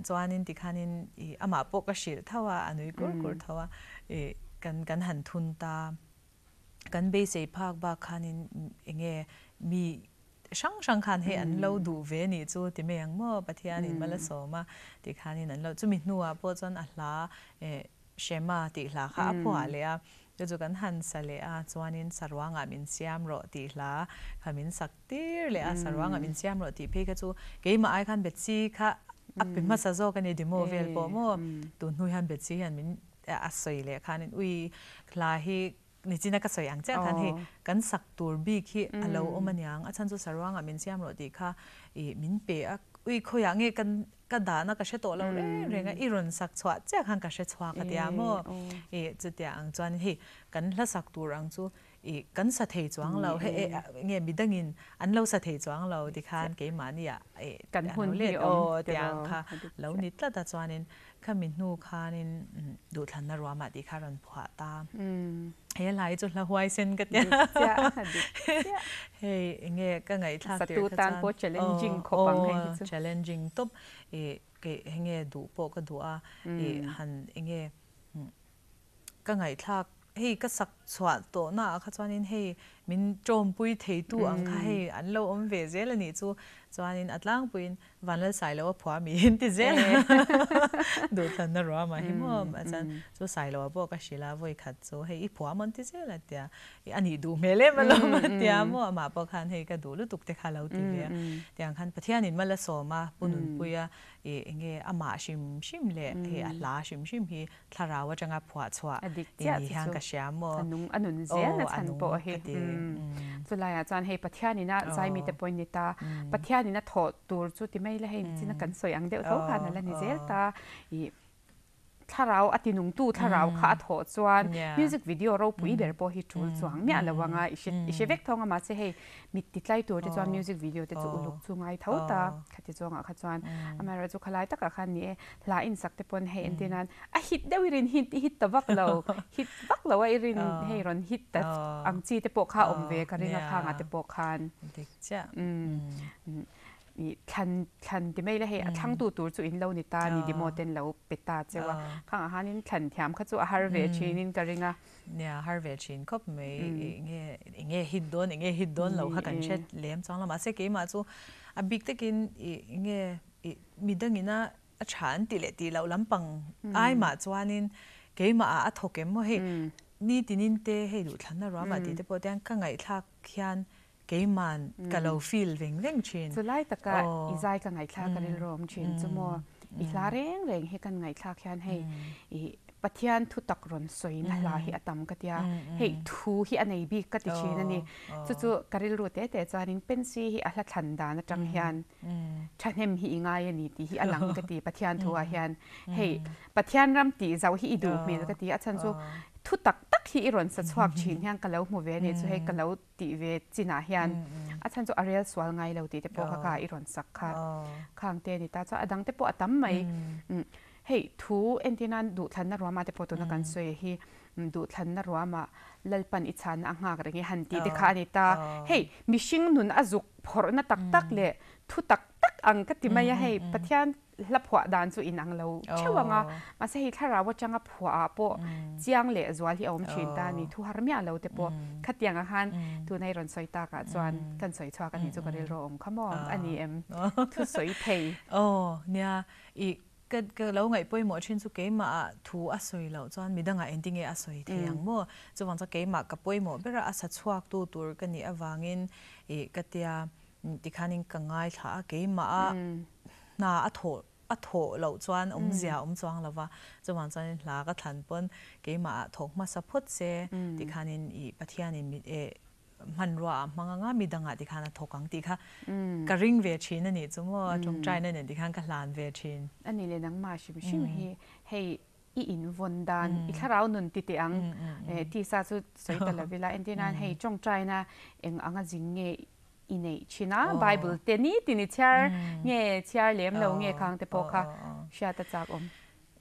Speaker 2: chuanin tikhanin ih amah pawh ka hrilh tho a a nui kur kur tho a ih kan kan han thun ta kan beisei phak bak khanin enge mi hrang hrang khan hei an lo duh ve nih chu ti mai ang maw Pathianin mal a sawm a tikhanin an lo chumi hnuah pawh chuan a hla eh Shema tih hla kha a phuah leh a, chu chu kan han sa leh a, chuanin saruangah min siam rawh tih hla kha min sak tir leh a, saruangah min siam rawh tih phei kha chu keimah ai khan Betsy kha a pe hmasa zawk a ni demo vel pawh maw, tun hnu hian Betsy hian min a sawi leh khanin ui hla hi Nichina ka sawi ang chiah khan hei kan sak tur bik hi a lo awm aniang, a chhan chu saruangah min siam rawh tih kha ih min pe a, ui khawiah nge kan ka dahna ka hre tawh lo reng reng a, i rawn sak chhuah chiah khan ka hre chhuak a tia maw? Ih chutia ang chuan hei kan hla sak tur ang chu ih kan sa thei chuang lo, hei nge midangin an lo sa thei chuang lo tikhan keimahniah ih a lo let aw tia ang kha lo ni tlat a chuanin Khami hnu khanin duhthlanna ruamah tih kha rawn phuah ta. He hla hi chu hla huaisen ka tia. Hei enge ka ngaihthlak tir kha chuan.
Speaker 1: Satu tan pawh challenging khawp ang hei hi chu.
Speaker 2: Challenging tawp. Kei enge duh pawh ka duh a. Han enge ka ngaihthlak hei ka sak chhuah tawhna ah kha chuanin hei min tawmpui theitu ang kha hei an lo awm ve zel a nih chu chuanin a tlangpuiin Vanlalsailo a phuah mi in ti zel a duhthlanna ruamah hi maw a chuan chu Sailoa pawh ka hrilh a vawi khat chu hei i phuah maw an ti zel a tia a nih duh hmel em alawm a tia maw amah pawh khan hei ka duh lutuk te kha lo ti ve a tiang khan Pathianin mal a sawm a Pu Nunpuia ih enge amah hrim hrim leh hei a hla hrim hrim hi Thlarau atanga phuah chhuah
Speaker 1: A dik chiah
Speaker 2: ni
Speaker 1: chu
Speaker 2: hian
Speaker 1: chu
Speaker 2: ka hria maw?
Speaker 1: A nung a nun zel
Speaker 2: Aw
Speaker 1: na
Speaker 2: a
Speaker 1: chhan
Speaker 2: nung
Speaker 1: pawh hi.
Speaker 2: ka ti.
Speaker 1: Chulaiah chuan hei Pathianin a zaimi te pawhin ni ta, Pathianin a thawh tur chu ti mai la hei nichin a kan sawi ang deuh tho khan a la ni zel ta. Ih thlarau a tinungtu thlarau kha a thawh chuan music video ropui ber pawh hi tul chuang miah lo anga i hre i hre vek thawng a mahse hei mit ti tlai tur te chuan music video te chu uluk chu ngai tho ta khati zawngah kha chuan amaherawhchu khalai takah khan ni e. Hla insak te pawn hei entir nan a hit deuh i rin hit hit ta vak lo hit vak lo a i rin hei rawn hit ta ang chi te pawh kha a awm ve ka ring a khang ah te pawh khan
Speaker 2: Dik chiah.
Speaker 1: I thlan thlan ti mai la hei a thlangtu tur chu in lo ni ta ni demo ten lo pe ta cheu a khang ah khanin thlan thiam kha chu a har ve thin in ka ring a.
Speaker 2: Nia har ve thin khawp mai enge enge hit dawn enge hit dawn lo kha kan hre lem chuang lo mahse keimah chu a bik takin i enge i Midangina a tha an tih leh tih loh lampang ai mah chuanin keimah ah a thawk em maw hei nitinin te hei duhthlanna ruamah tih te pawh te hian ka ngaihthlak hian keiman ka lo feel veng veng thin.
Speaker 1: Chulai taka i zai ka ngaihthlak a rilru awm thin chu maw i hla reng reng hi kan ngaihthlak hian hei i Pathian thu tak rawn sawina hla hi a tam ka tia, hei thu hi a nei bik ka ti thin a ni. Chu chu ka rilru te te chuanin Pensy hi a hla thlan dan atang hian thahnem hi i ngai a ni tih hi a lang ka ti Pathian thu ah hian. Hei Pathian ram tih zauh hi i duh hmel ka ti a chhan chu thu tak tak hi i rawn sa chhuak thin hian ka lo hmu ve a ni chu hei ka lo tih ve chinah hian a chhan chu a rel sual ngai lo tih te pawh kha kha i rawn sak kha khang te a ni ta chuan a dang te pawh a tam mai. Hei thu entir nan duhthlanna ruamah te pawh tuna kan sawi hi duhthlanna ruamah Lalpan i chhanna a nghak reng i han tih te kha a ni ta. Hei mihring nun a zuk phawrhna tak tak leh thu tak tak ang ka ti mai a, hei Pathian hla phuah dan chu inang lo theuh ang a, mahse hei thlarau atanga phuah ah pawh chiang leh zual hi a awm thin ta a ni, thu har miah lo te pawh khatiang ah khan tuna i rawn sawi tak ah chuan kan sawi chhuak a nih chu ka rilru a awm kha maw a ni em thu sawi thei.
Speaker 2: Aw nia i Ka ka lo ngaih pawimawh thin chu keimah ah thu a sawi loh chuan midangah engtinge a sawi thei ang maw? Chuvang chuan keimah ka pawimawh ber a, a sa chhuak tu tur ka nih avangin ih ka tia tikhanin ka ngaithla a, keimah a hna a thawh a thawh loh chuan awmzia a awm chuang lo va, chuvang chuanin hla ka thlan pawn keimah ah thawk hmasa phawt se tikhanin ih Pathianin mi eh hmanrua ah hmang anga midangah tikhan a thawk ang tih kha ka ring ve thin a nih chu maw, tawngtaina nen tikhan ka hlan ve thin.
Speaker 1: A ni le nangmah hrim hrim hi hei i invawn dan i thlarau nun ti teh ang tisa chu sawi ta lo ila entir nan hei tawngtaina eng anga zing nge i neih thin a Bible te ni tin i chhiar nge chhiar lem lo nge khang te pawh kha hriat a chak awm.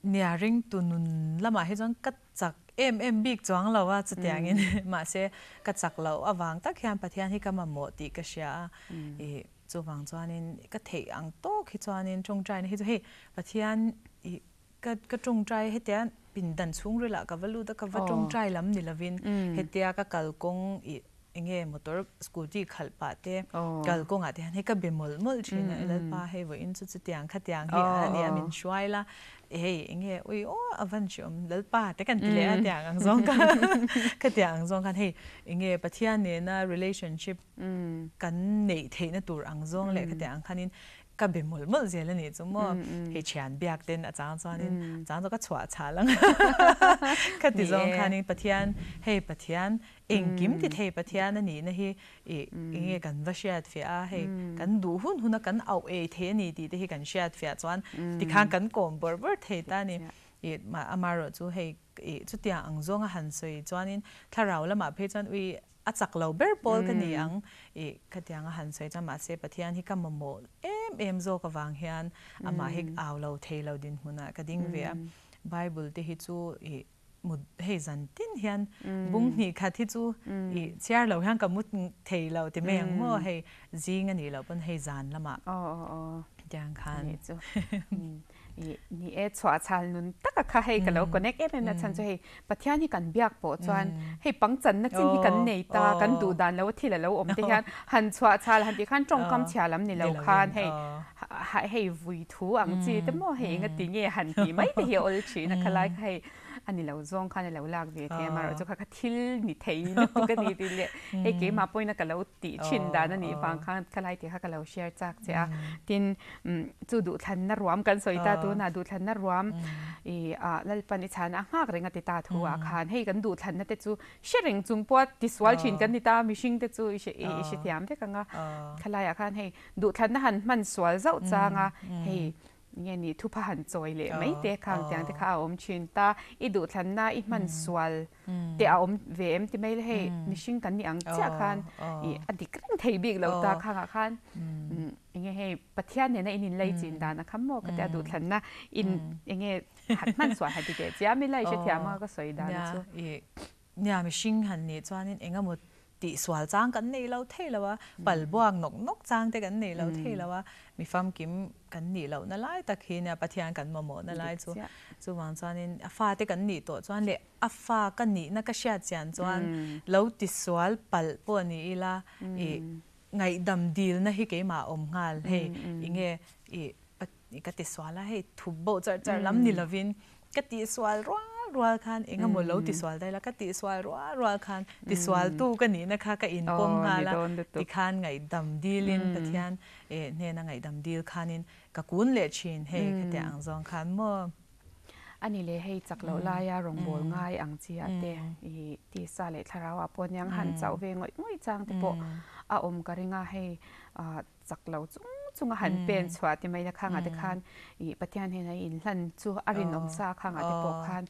Speaker 2: Nia ringtu nun lamah hi chuan ka chak em em bik chuang lo a chutiangin mahse ka chak loh avang tak hian Pathian hi ka mamawh tih ka hria a ih chuvang chuanin ka theih ang tawk hi chuanin tawngtaina hi chu hei Pathian ih Ka ka tawngtai hetia pindan chhungril ah ka va lut a, ka va tawngtai lam ni lovin hetia ka kalkawng ih enge motor scooty khalh pah te kalkawng ah te hian hei ka be mawlh mawlh thin a, Lalpa hei vawiin chu chutiang khatiang hi a nia min hruai la, hei enge ui aw a van hriawm Lalpa te kan ti leh a tiang ang zawng khan khatiang ang zawng khan hei enge Pathian nena relationship kan neih theihna tur ang zawng leh khatiang ang khanin Ka be mawlh mawlh zel a nih chu maw, hei thian biak ten a chang chuanin a chang chu ka chhuah chhal ang ka ti zawng khanin Pathian hei Pathian engkim ti thei Pathian a nihna hi ih enge kan va hriat fiah a, hei kan duh hun hun a kan auh ei thei a ni tih te hi kan hriat fiah chuan tikhan kan kawm bawrh bawrh thei ta a ni. Ih amaherawh chu hei ih chutiang ang zawnga han sawi chuanin thlarau lamah phei chuan ui A chak lo ber pawl ka ni ang i khatiang a han sawi chuan mahse Pathian hi ka mamawh em em zawk avang hian amah hi au lo thei lo dinhmunah ka ding ve a. Bible te hi chu i mut hei zan tin hian bung hnih khat hi chu i chhiar lo hian ka mut thei lo ti mai ang maw hei zing a nih loh pawn hei zan lamah tiang khan.
Speaker 1: I ni e chhuah chhal nun tak a kha hei ka lo connect em em na chhan chu hei Pathian hi kan biak pawh chuan hei pangchanna chin hi kan nei ta kan duh dan lo a thil a lo awm te hian han chhuah chhal han tih khan tawngkam chhia lam ni lo khan hei hei vui thu ang chi te maw hei enga ti nge han tih mai te hi a awl thin a khalai kha hei a ni lo zawng khan a lo lak ve thei a amaherawh chu kha kha thil ni thei lutuk a ni tih leh hei keimah pawhin a ka lo tih thin dan a nih vang khan khalai tih kha ka lo share chak che a tin chu duhthlanna ruam kan sawi ta tunah duhthlanna ruam i ah Lalpan i chhana a nghak reng a ti ta thu ah khan hei kan duhthlanna te chu hre reng chung pawha tisual thin kan ni ta mihring te chu i hre thiam vek ang a khalai ah khan hei duhthlanna han hman sual zauh chang a hei Nge ni thupha han chawi leh mai te khang tiang te kha a awm thin ta, i duhthlanna i hman sual te a awm ve em ti mai le hei mihring kan ni ang chiah khan i a dik reng thei bik lo ta khangah khan enge hei Pathian nena in inlei chin dan a kham maw ka tia duhthlanna in enge han hman sual han ti teh chiam ila i hrethiam anga ka sawi dan chu.
Speaker 2: Nia mihring han nih chuanin engemaw tihsual chang kan nei lo thei lo a, pal buak nawk nawk chang te kan nei lo thei lo a, mi famkim kan nih lohna lai tak hi nia Pathian kan mamawhna lai chu. Chuvang chuanin a fate kan nih tawh chuan leh a fa ka nihna ka hriat chian chuan lo tisual palh pawh ni ila ih ngaihdam dilna hi keimah a awm nghal hei enge ih Ka tisual a, hei thup boh charh charh lam ni lovin ka tihsual rual rual khan eng emaw lo tisual daih la, ka tihsual rual rual khan tisualtu ka nihna kha ka inpawm nghal a, tikhan ngaihdam dilin Pathian hnena ngaihdam dil khanin ka kun leh thin hei khatiang ang zawng khan maw.
Speaker 1: A ni le, hei chak loh laia rawngbâwl ngai ang chi ah te i tisa leh thlarau ah pawh aniang han chauh ve ngawih ngawih chang te pawh a awm ka ring a, hei chak lo chung chung a han pen chhuah ti mai na khangah te khan ih Pathian hian a inhlan chu a rinawm sa khangah te pawh khan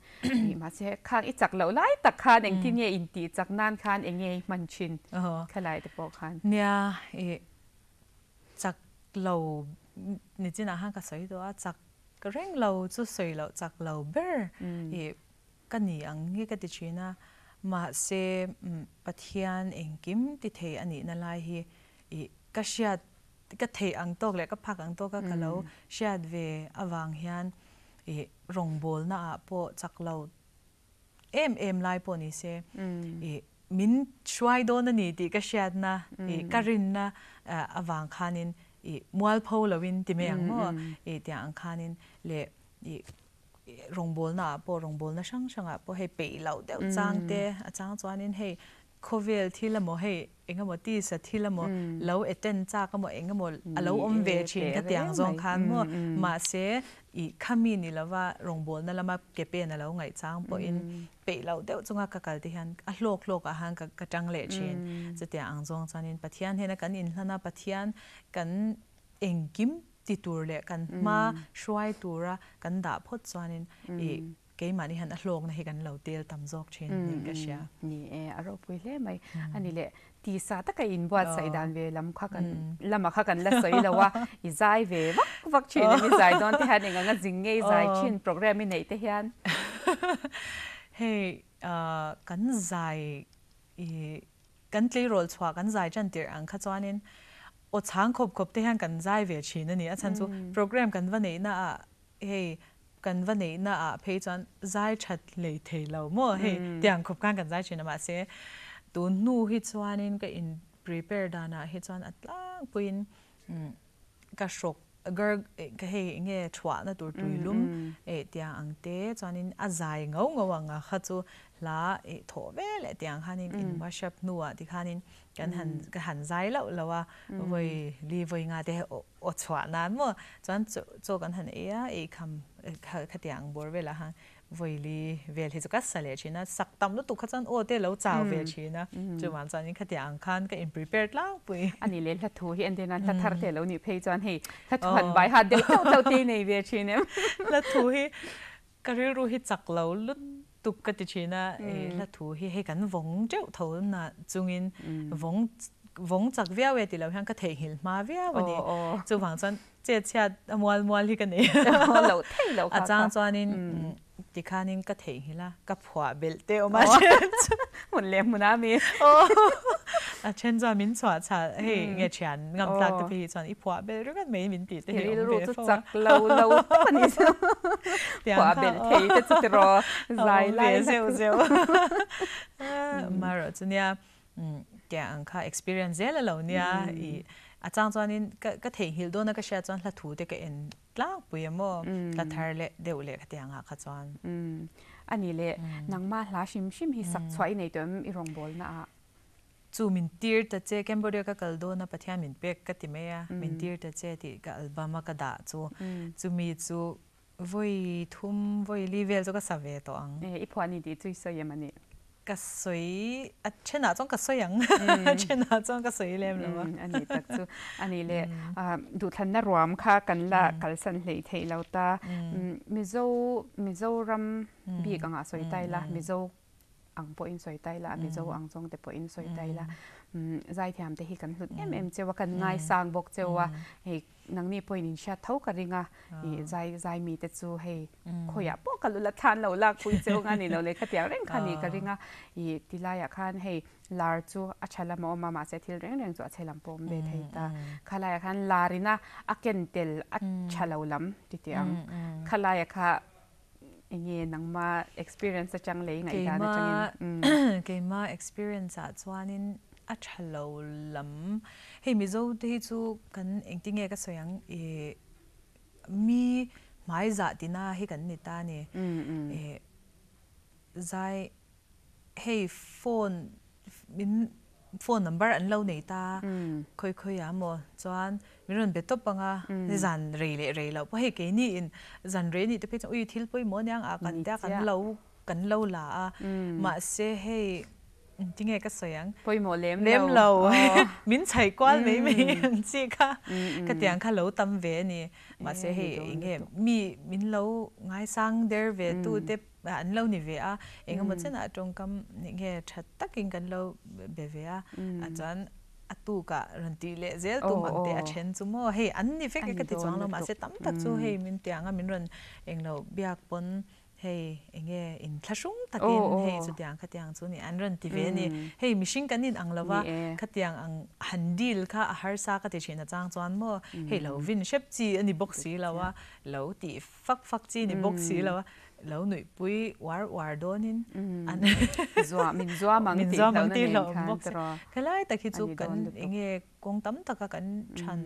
Speaker 1: ih mahse khang i chak loh lai tak khan engtin nge intih chak nan khan eng nge i hman thin khalai te pawh khan.
Speaker 2: Nia ih chak lo nichinah khan ka sawi tawh a chak reng lo chu sawi loh chak lo ber ih ka ni ang hi ka ti thin a mahse Pathian engkim ti thei a nihna lai hi Ih, ka hriat, ka theih ang tawk leh ka phak ang tawka ka lo hriat ve avang hian ih rawngbawlna ah pawh chak lo em em lai pawh ni se ih min hruai dawn a ni tih ka hriatna ih ka rinna avang khanin ih mualpho loin ti mai ang maw ih tiang ang khanin leh ih rawngbawlna ah pawh rawngbawlna hrang hrang ah pawh hei peih loh deuh chang te a chang chuanin hei. Khawvel thil emaw hei eng emaw tisa thil emaw lo attend chak emaw eng emaw a lo awm ve thin kha tiang zawng khan maw mahse ih khami ni lova rawngbawlna lama ke pen a lo ngaih chang pawhin peih loh deuh chunga ka kal te hian a hlawk hlawk ah khan ka tang leh thin. Chutiang ang zawng chuanin Pathian hnena kan inhlan a, Pathian kan engkim ti tur leh kan hma hruai tura kan dah phawt chuanin ih Keimahni hian a hlawkna hi kan lo tel tam zawk thin niin ka hria.
Speaker 1: Ni e, a ropui hle mai. A ni leh, tisa taka inbuatsaih dan ve lam kha kan lama kha kan la sawi lo a, i zai ve vak vak thin em i zai dawn te hian eng anga zing ngei zai thin program i neih te hian?
Speaker 2: Hei kan zai i kan tleirawl chhuah kan zai tan tirh ang kha chuanin aw chhang khawp khawp te hian kan zai ve thin a ni. A chhan chu program kan va neihna ah Hei kan va neihna ah phei chuan zai that hlei thei lo maw hei tiang khawp khan kan zai thin a mahse tun hnu hi chuanin ka in prepare danah hi chuan a tlangpuiin ka hrawk ka hei enge thuahna tur tuilum eh tiang ang te chuanin a zai ngau ngau ang a kha chu hla eh thawh ve leh tiang khanin in wash up hnuah tikhanin kan han ka han zai loh loh a vawi li vawi nga te Aw chhuah nan maw? Chuan chaw kan han ei a, ei kham khatiang bawr velah khan vawili vel hi chu ka sa leh thin a, sak tam lutuk kha chuan aw te lo chau ve thin a, chuvang chuanin khatiang ang khan ka in prepare tlangpui.
Speaker 1: A ni leh hla thu hi entir nan hla thar te lo nih phei chuan hei hla thu han bai hat deuh teuh teuh te i nei ve thin em?
Speaker 2: Hla thu hi ka rilru hi chak lo lutuk ka ti thin a, hla thu hi hei kan vawng teuh tho na chungin vawng vawng chak viau e ti lo hian ka theihnghilh hma viau a ni. Chuvang chuan chet chhiat a mual mual hi ka nei.
Speaker 1: Lo thei lo
Speaker 2: kha. A chang chuanin tikhanin ka theihnghilh a, ka phuah belh te awm a then chu.
Speaker 1: Hmun leh hmun a mi.
Speaker 2: A then chuan min chhuah chhal hei nge thian ngam tlak te phei hi chuan i phuah belh ringawt mai min tih te hi awm ve
Speaker 1: fo a. Rilru chu chak lo lo tak a ni chu. Phuah belh thei te chu tiraw zai lai
Speaker 2: zeuh zeuh. Marawh chu nia tiang ang kha experience zel a lo nia i a chang chuanin ka ka theihnghilh dawn a ka hriat chuan hla thu te ka en tlangpui em aw hla thar leh deuh leh ka tiang ah kha chuan.
Speaker 1: A ni leh nangmah hla hrim hrim hi sak chhuah i nei tawh em i rawngbawlna ah?
Speaker 2: Chu min tir ta che Cambodia ka kal dawn a Pathian min pek ka ti mai a min tir ta che tih ka album a ka dah chu chumi chu Vawi thum, vawi li vel chu ka sa ve tawh ang.
Speaker 1: I phuah ni tih chu i sawi em a nih?
Speaker 2: Ka sawi, a thenah chuan ka sawi ang, a thenah chuan ka sawi lem lo a.
Speaker 1: A nih tak chu. A nih leh, duhthlanna ruam kha kan la kalsan hleih theih lo ta. Mizo, Mizoram bik angah sawi ta ila, Mizo ang pawhin sawi ta ila, a Mizo ang zawng te pawhin sawi ta ila, zaithiam te hi kan hlut em em cheu a, kan ngaisang bawk cheu a, hei nangni pawhin in hriat tho ka ring a, ih zai zai mi te chu hei khawiah pawh ka lu la thlan lo lak pui cheu nga ni lo leh khatiang reng kha nih ka ring a, ih ti laiah khan hei lar chu a tha lam a awm a, mahse thil reng reng chu a chhe lam pawh a awm ve thei ta, khalaiah khan larina a ken tel a tha lo lam ti teh ang, khalaiah kha Enge nangma experience atang lei ngaihdan atangin?
Speaker 2: Keima experience ah chuanin a tha lo lam, hei Mizo te hi chu kan engtinge ka sawi ang ih mi hmai zah tina hi kan ni ta a ni. Ih zai hei phone min phone number an lo nei ta khawi khawi ah maw chuan min rawn be tawp ang a zan rei leh rei loh pawh hei keini in zan rei anih te phei chuan ui thil pawimawh aniang ah kan tia kan lo kan lo la a mahse hei tinge ka sawi ang
Speaker 1: pawimawh lem
Speaker 2: lo lem lo min chhaih kual mai mai ang chi kha ka tiang kha lo tam ve a ni mahse hei enge mi min lo ngaisang der ve tu te An lo ni ve a, engemaw chenah tawngkam nge tha takin kan lo be ve a, chuan a tukah rawn tih leh zel tum ang te a then chu maw hei an ni vek e ka ti chuang lo mahse tam tak chu hei min tiang a min rawn englo biak pawn hei enge inthlahrung takin hei chutiang khatiang chu ni an rawn ti ve a ni, hei mihring kan in ang lo va khatiang ang han deal kha a harsa ka ti thin a chang chuan maw hei lo vin hrep chi a ni bawk si lo a lo tih fak fak chi ni bawk si lo a. Lo nuihpui uar uar dawnin an
Speaker 1: min zuam ang tih hlauhna nen khan
Speaker 2: tiraw. Helai tak hi chu kan enge kawng tam taka kan than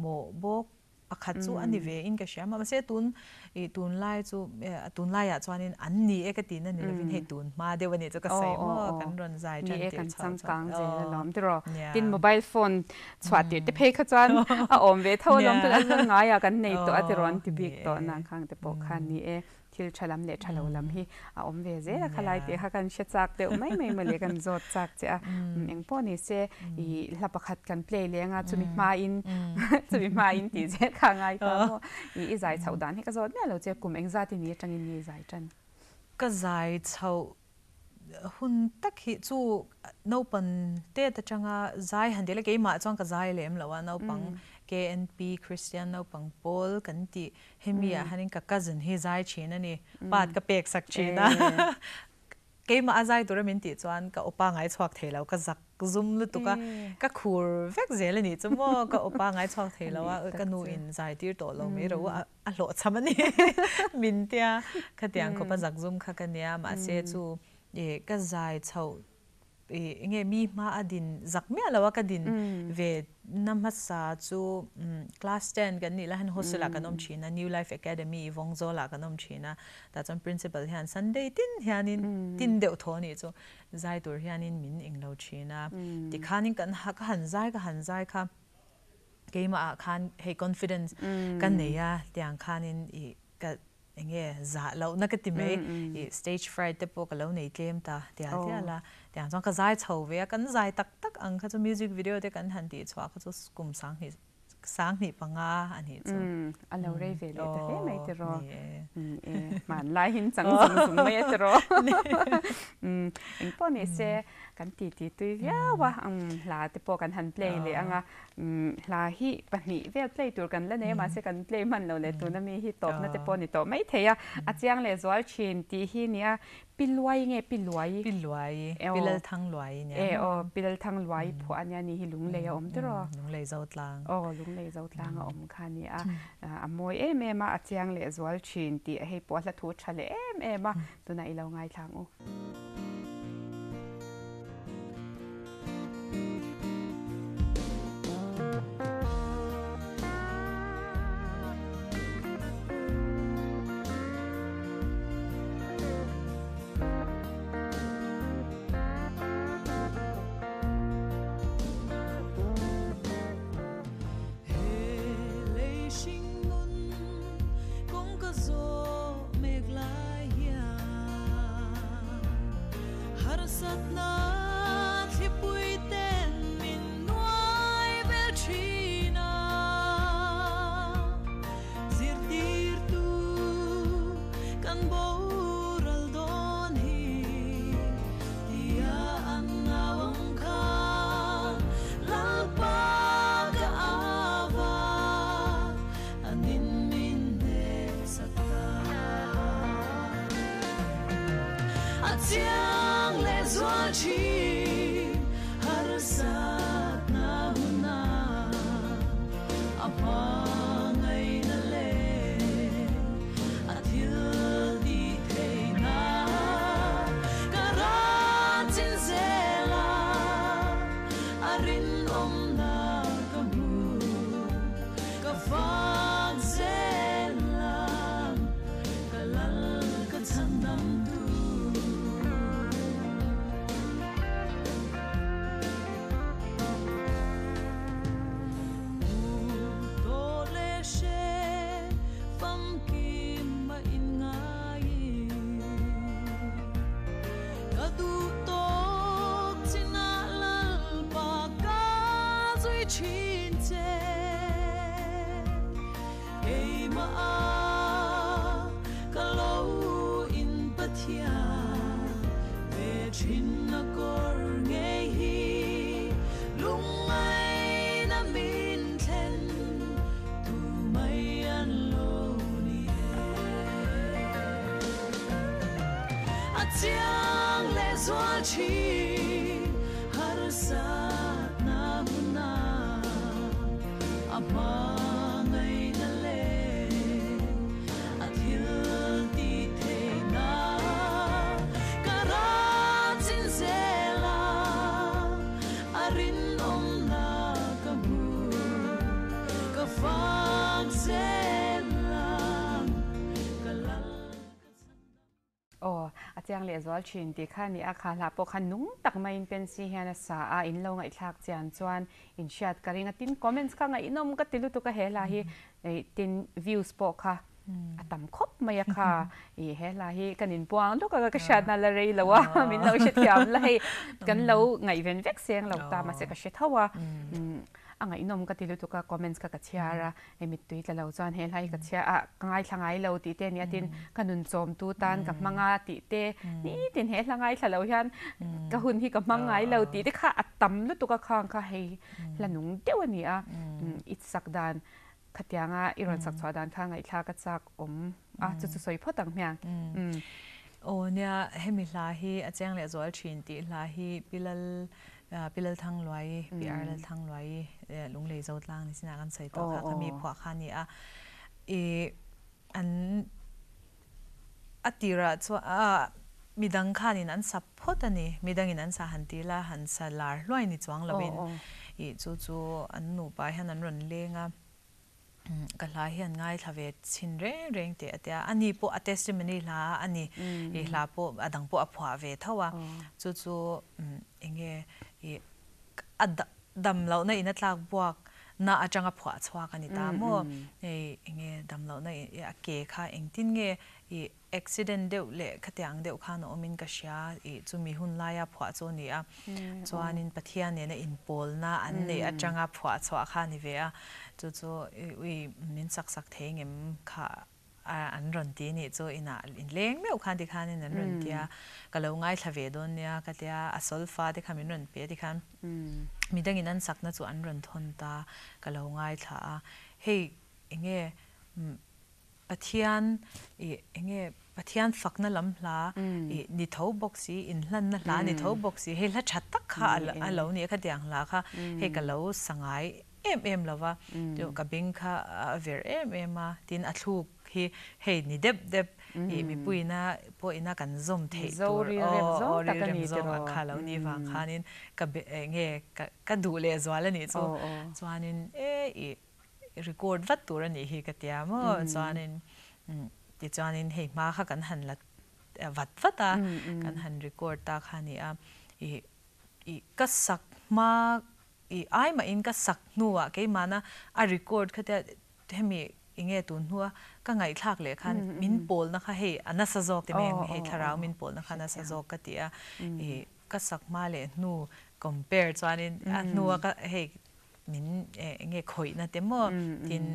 Speaker 2: mawh bawk. pakhat chu a ni ve in ka hria. Mahse tun ih tunlai chu tunlaiah chuanin an ni e ka tihna ni lovin hei tun hma deuh a nih chu ka sawi maw kan rawn zai
Speaker 1: tan tirh chhoh chuan aw nia. Tin mobile phone chhuah tirh te phei kha chuan a awm ve tho alawm tunah chuan ngaiah kan nei tawh a ti rawn ti bik tawh nang khang te pawh khan ni e. Thil tha lam leh tha lo lam hi a awm ve zel a, khalai tih kha kan hre chak deuh mai mai mawle kan zawt chak che a, eng pawh ni se ih hla pakhat kan play leng a chumi hmain chumi hmain tih zel kha a ngai ta maw, ih i zai chhoh dan hi ka zawt miah lo che, kum engzat i ni atangin nge i zai tan?
Speaker 2: Ka zai chhoh hun tak hi chu naupang tet atanga zai han tih la keimah chuan ka zai lem lo a naupang KNP Christian naupang pawl kan tih hemi ah hianin ka cousin hi zai thin a ni part ka pek sak thin a keimah a zai tura min tih chuan ka awpa ngai chhuak thei lo ka zak zum lutuk a ka khur vek zel a nih chu maw ka awpa ngai chhuak thei lo a ka nu in zai tir tawh lo mai ro a a hlawhchham a ni min tia khatiang khawpa zakzum kha ka nia mahse chu ih ka zai chhoh ih enge mi hma a din zak miah lo a ka din ve na hmasa chu class ten kan nih lai hian hostel ah kan awm thin a New Life Academy Vawngzawl ah kan awm thin a tah chuan principal hian Sunday tin hianin tin deuh thaw a nih chu zai tur hianin min englo thin a tikhanin kan ka han zai ka han zai kha. Keimah ah khan hei confidence ka nei a tiang khanin ih ka enge zah lohna ka ti mai ih stage fright te pawh ka lo nei tlem ta tial tial a tiang chuan ka zai chho ve a kan zai tak tak ang kha chu music video te kan han tih chhuah kha chu kum sanghnih sanghnih panga a nih chu.
Speaker 1: A lo rei ve leh ta hle mai tiraw. E hmanlai hin chang zung zung mai a tiraw. Engpawh ni se kan ti ti tui viau a hla te pawh kan han play leh ang a hla hi pahnih vel play tur kan la nei a mahse kan play hman lo leh tuna mi hi tawpna te pawh ni tawh mai thei a a chiang leh zual thin tih hi nia Pi Luai nge Pi Luai
Speaker 2: Pi Luai Pi Lalthangluai
Speaker 1: nia e aw Pi Lalthangluai phuah ania ni hi Lunglei a awm tiraw
Speaker 2: Lunglei Zotlang
Speaker 1: aw Lunglei Zotlang a awm kha nia a mawi em em a a chiang leh zual thin tih hei pawh hla thu tha leh em em a tunah i lo ngaithlang u. chiang lehzual thin tih kha a ni a, kha hla pawh khan nung tak maiin Pensy hian a sa a, in lo ngaihthlak chian chuan in hriat ka ring a, tin comments kha ngaihnawm ka ti lutuk a he hla hi tin views pawh kha a tam khawp mai a kha i he hla hi kan inpuang lawk a ka hriatna la rei lo a min lo hrethiam la hei kan lo ngaihven vek seng lo ta mahse ka hre tho a a ngaihnawm ka ti lutuk a comments kha ka chhiar a hei mittui tla lo chuan he hla hi ka chhiar a ka ngaithla ngai lo tih te a nia tin ka nun chawmtu tan ka hmang a tih te nitin he hla ngaithla lo hian ka hun hi ka hmang ngai lo tih te kha a tam lutuk a khang kha hei hla nung deuh a ni a i sak dan Khatianga i rawn sak chhuah dan kha ngaihthlak a chak awm a, chu chu sawi phawt ang hmiang.
Speaker 2: Aw nia, hemi hla hi a chiang leh zual thin tih hla hi Pi Lal, Pi Lal Thangluai, Pi Ar Lal Thangluai Lunglei Zotlang ni sinah kan sawi tawh kha, khami phuah kha a ni a. I an a tirah chuan a midang khanin an sa phawt a ni, midangin an sa han ti la, han sa lar hluai ni chuang lovin ih chu chu an nupa hian an rawn leng a, ka hla hi an ngaithla ve chhin reng reng teh a tia, ani pawh a testimony hla a ni, ih hla pawh a dang pawh a phuah ve tho a, chu chu eng nge ih a dam lohna in a tlak buak na atanga phuah chhuak a ni ta maw? Hei enge dam lohna a ke kha engtin nge ih accident deuh leh khatiang deuh khan a awmin ka hria ih chumi hun laia phuah chu a ni a. Chuanin Pathian nena inpawlna an neih atanga phuah chhuah kha a ni ve a. Chu chu ui min sak sak thei ngem kha an rawn ti nih chu inah inleng meuh khan tikhanin an rawn ti a, ka lo ngaithla ve dawn nia ka tia, a solfa te kha min rawn pe tikhan midangin an sakna chu an rawn thawn ta, ka lo ngaithla a, hei enge Pathian ih enge Pathian fakna lam hla ih ni tho bawk si, inhlanna hla ni tho bawk si, hei hla tha tak kha a lo ni a khatiang hla kha hei ka lo sa ngai em em lo va, chu ka beng kha a ver em em a, tin a thluk hi hei ni dep dep ih mipuina pawhina kan zawm theih tur aw aw rilrem zawng a kha lo ni vang khanin ka be nge ka duh leh zual a nih chu chuanin e ih record vat tur a nih hi ka tia maw chuanin tichuanin hei hma kha kan han la vat vat a kan han record ta kha a ni a ih ih ka sak hma I ai mahin ka sak hnuah keimahna a record kha tia hemi enge tun hnua ka ngaihthlak leh khan min pawlna kha hei a nasa zawk ti mai ang hei thlarau min pawlna kha nasa zawk ka ti a i ka sak hma leh hnu compare chuanin a hnua ka hei min enge khawihna te maw tin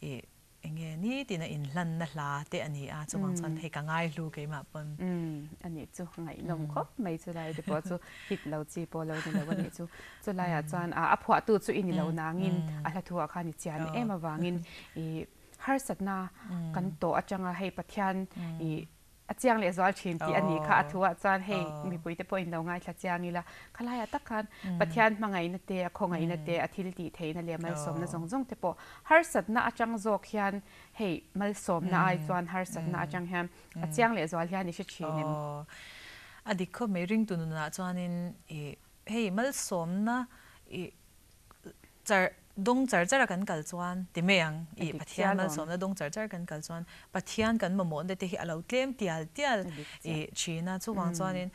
Speaker 2: i Enge nitin a inhlanna hla te a ni a, chuvang chuan hei ka ngai hlu keimah pawn.
Speaker 1: Umm a nih chu, ngaihnawm khawp mai chulai te pawh chu hit lo chi pawh lo ni lo a nih chu. Chulaiah chuan a phuahtu chu i ni lo nangin a hla thu ah khan i chian em avangin i harsatna kan tawh atanga hei Pathian i A chiang leh zual thin tih a nih kha a thu ah chuan hei mipui te pawh in lo ngaithla chiang ila khalai ah tak khan Pathian hmangaihna te a khawngaihna te a thil tih theihna leh malsawmna zawng zawng te pawh harsatna atang zawk hian hei malsawmna ai chuan harsatna atang hian a chiang leh zual hian i hre thin em?
Speaker 2: A dik khawp mai ringtu nunah chuanin i hei malsawmna i Char dawng char char a kan kal chuan ti mai ang i Pathian malsawmna dawng char char kan kal chuan Pathian kan mamawhna te hi a lo tlem tial tial i thin a chuvang chuanin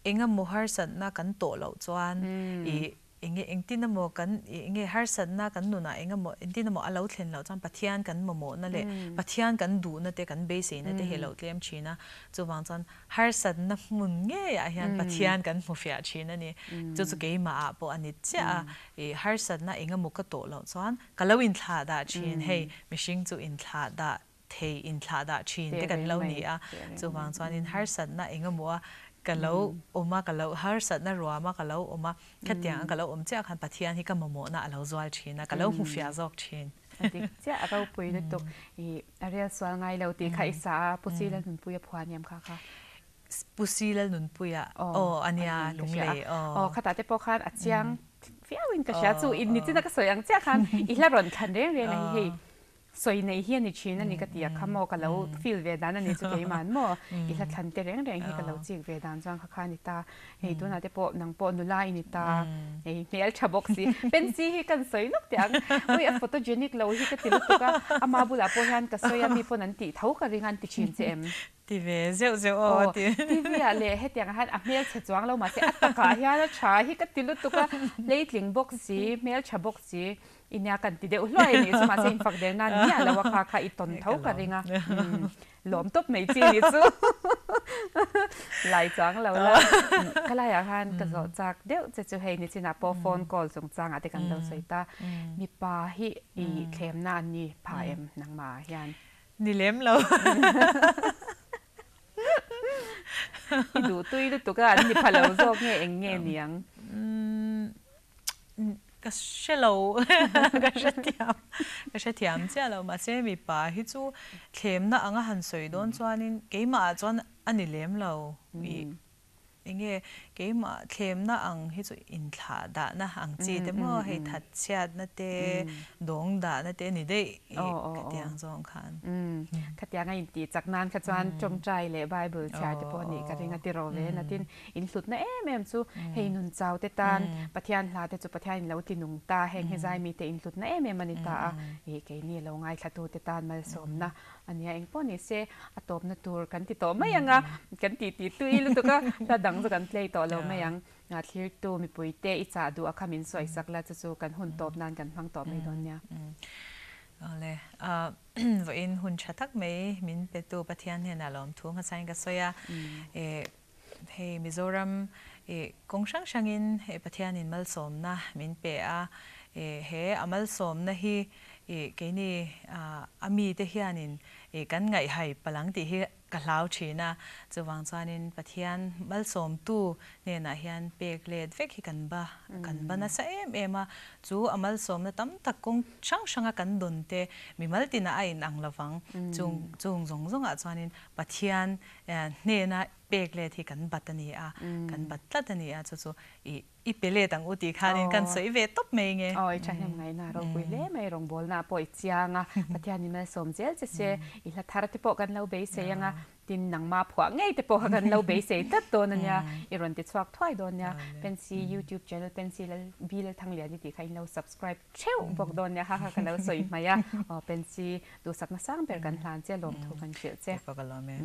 Speaker 2: engemaw harsatna kan tawh loh chuan i enge engtin emaw kan i enge harsatna kan nunah engemaw engtin emaw a lo thlen loh chuan Pathian kan mamawhna leh Pathian kan duhna te kan beiseina te hi a lo tlem thin a chuvang chuan Harsatna hmun ngeiah hian Pathian kan hmu fiah thin a ni. Chu chu keimahah pawh a ni chiah a, i harsatna eng emaw ka tawh loh chuan ka lo inthlah dah thin, hei mihring chu inthlah dah thei inthlah dah thin te kan lo ni a, chuvang chuanin harsatna eng emaw a ka lo awm a, ka lo harsatna ruam a ka lo awm a, khatiang a ka lo awm chiah khan Pathian hi ka mamawhna a lo zual thin a, ka lo hmu fiah zawk thin.
Speaker 1: A dik chiah, a ropui lutuk. I a rel sual ngai lo tih kha i sa a, Pu Si Lalnunpuia phuah aniam kha kha.
Speaker 2: Pu Si Lalnunpuia aw ania lunglei aw.
Speaker 1: Aw khatah te pawh khan a chiang viau in ka hria chu in nichina ka sawi ang chiah khan i hla rawn thlan reng reng a hi hei sawi nei hi a ni thin a ni ka ti a kha maw ka lo feel ve dan a ni chu keiman maw i hla thlan te reng reng hi ka lo chik ve dan chuan kha kha a ni ta. Hei tunah te pawh nang pawh nula i ni ta, hei hmel tha bawk si. Pensy hi kan sawi lawk teh ang, ui a photogenic lo hi ka ti lutuk a, ama bulah pawh hian ka sawi a, mi pawn an tih tho ka ring a an ti thin che em?
Speaker 2: Ti ve zeuh zeuh aw a ti.
Speaker 1: TV ah leh hetiang ah hian a hmelchhe chuang lo mahse a takah hian a tha hi ka ti lutuk a, hleitling bawk si, hmeltha bawk si i nia kan ti deuh hluai a nih chu mahse infak der nan miah lo a kha kha i tawn tho ka ring a, lawm tawp mai chi nih chu lai chuang lo la. Ka laiah khan ka zawh chak deuh che chu hei nichinah pawh phone call chungchangah te kan lo sawi ta, mipa hi i thlemna an ni pha em nangmah ah hian?
Speaker 2: Ni lem lo.
Speaker 1: I duh tui lutuk a, an ni pha lo zawk nge eng nge niang?
Speaker 2: Ka hre lo, ka hre thiam, ka hre thiam chiah lo. Mahse mipa hi chu thlemna anga han sawi dawn chuanin keimah ah chuan a ni lem lo. Enge keimah thlemna ang hi chu inthlah dahna ang chi te maw hei that chhiatna te dawng dahna te ni daih i khatiang zawng khan.
Speaker 1: Khatiang a intih chak nan kha chuan tawngtai leh Bible chhiar te pawh nih ka ring a ti ro ve natin in hlutna em em chu hei nun chau te tan Pathian hla te chu Pathian in lo ti nung ta heng hi zai mite in hlutna em em a ni ta a i keini lo ngaithla tu te tan malsawmna A nia eng pawh ni se a tawpna tur kan ti tawh mai ang a, kan ti ti tui lutuk a, hla dang chu kan play tawh lo mai ang. Thlirtu mipui te i chah duh a kha min sawi sak la chu chu kan hun tawp nan kan hmang tawh mai dawn nia.
Speaker 2: Awle, vawiin hun tha tak mai min petu Pathian hnenah lawmthu hmasain ka sawi a, hei Mizoram kawng hrang hrangin Pathianin malsawmna min pe a, he a malsawmna hi keini a mite hianin kan ngaihhai palang tih hi ka hlau thin a, chuvang chuanin Pathian malsawmtu hnenah hian pek let vek hi kan ba kan ba nasa em em a, chu a malsawmna tam tak kawng hrang hranga kan dawn te mimal tinah a inang lovang, chung chung zawng zawngah chuanin Pathian hnena pek let hi kan bat a ni a, kan bat tlat a ni a, chu chu i i pe let ang u tih khanin kan sawi ve tawp mai nge.
Speaker 1: Aw, i thahnem ngaihna a ropui hle mai, rawngbawlna pawh i chiang a, Pathianin malsawm zel che se, i hla thar te pawh kan lo beisei ang a, tin nangmah phuah ngei te pawh kha kan lo beisei tlat dawn a nia, i rawn ti chhuak thuai dawn nia, Pensy YouTube channel Pensy Lal B Lalthangliani tih kha in lo subscribe theuh bawk dawn nia, ha ha ka lo sawi hmaih a, aw Pensy duhsakna sang ber kan hlan che, lawmthu kan hrilh che.
Speaker 2: Ka lawm e.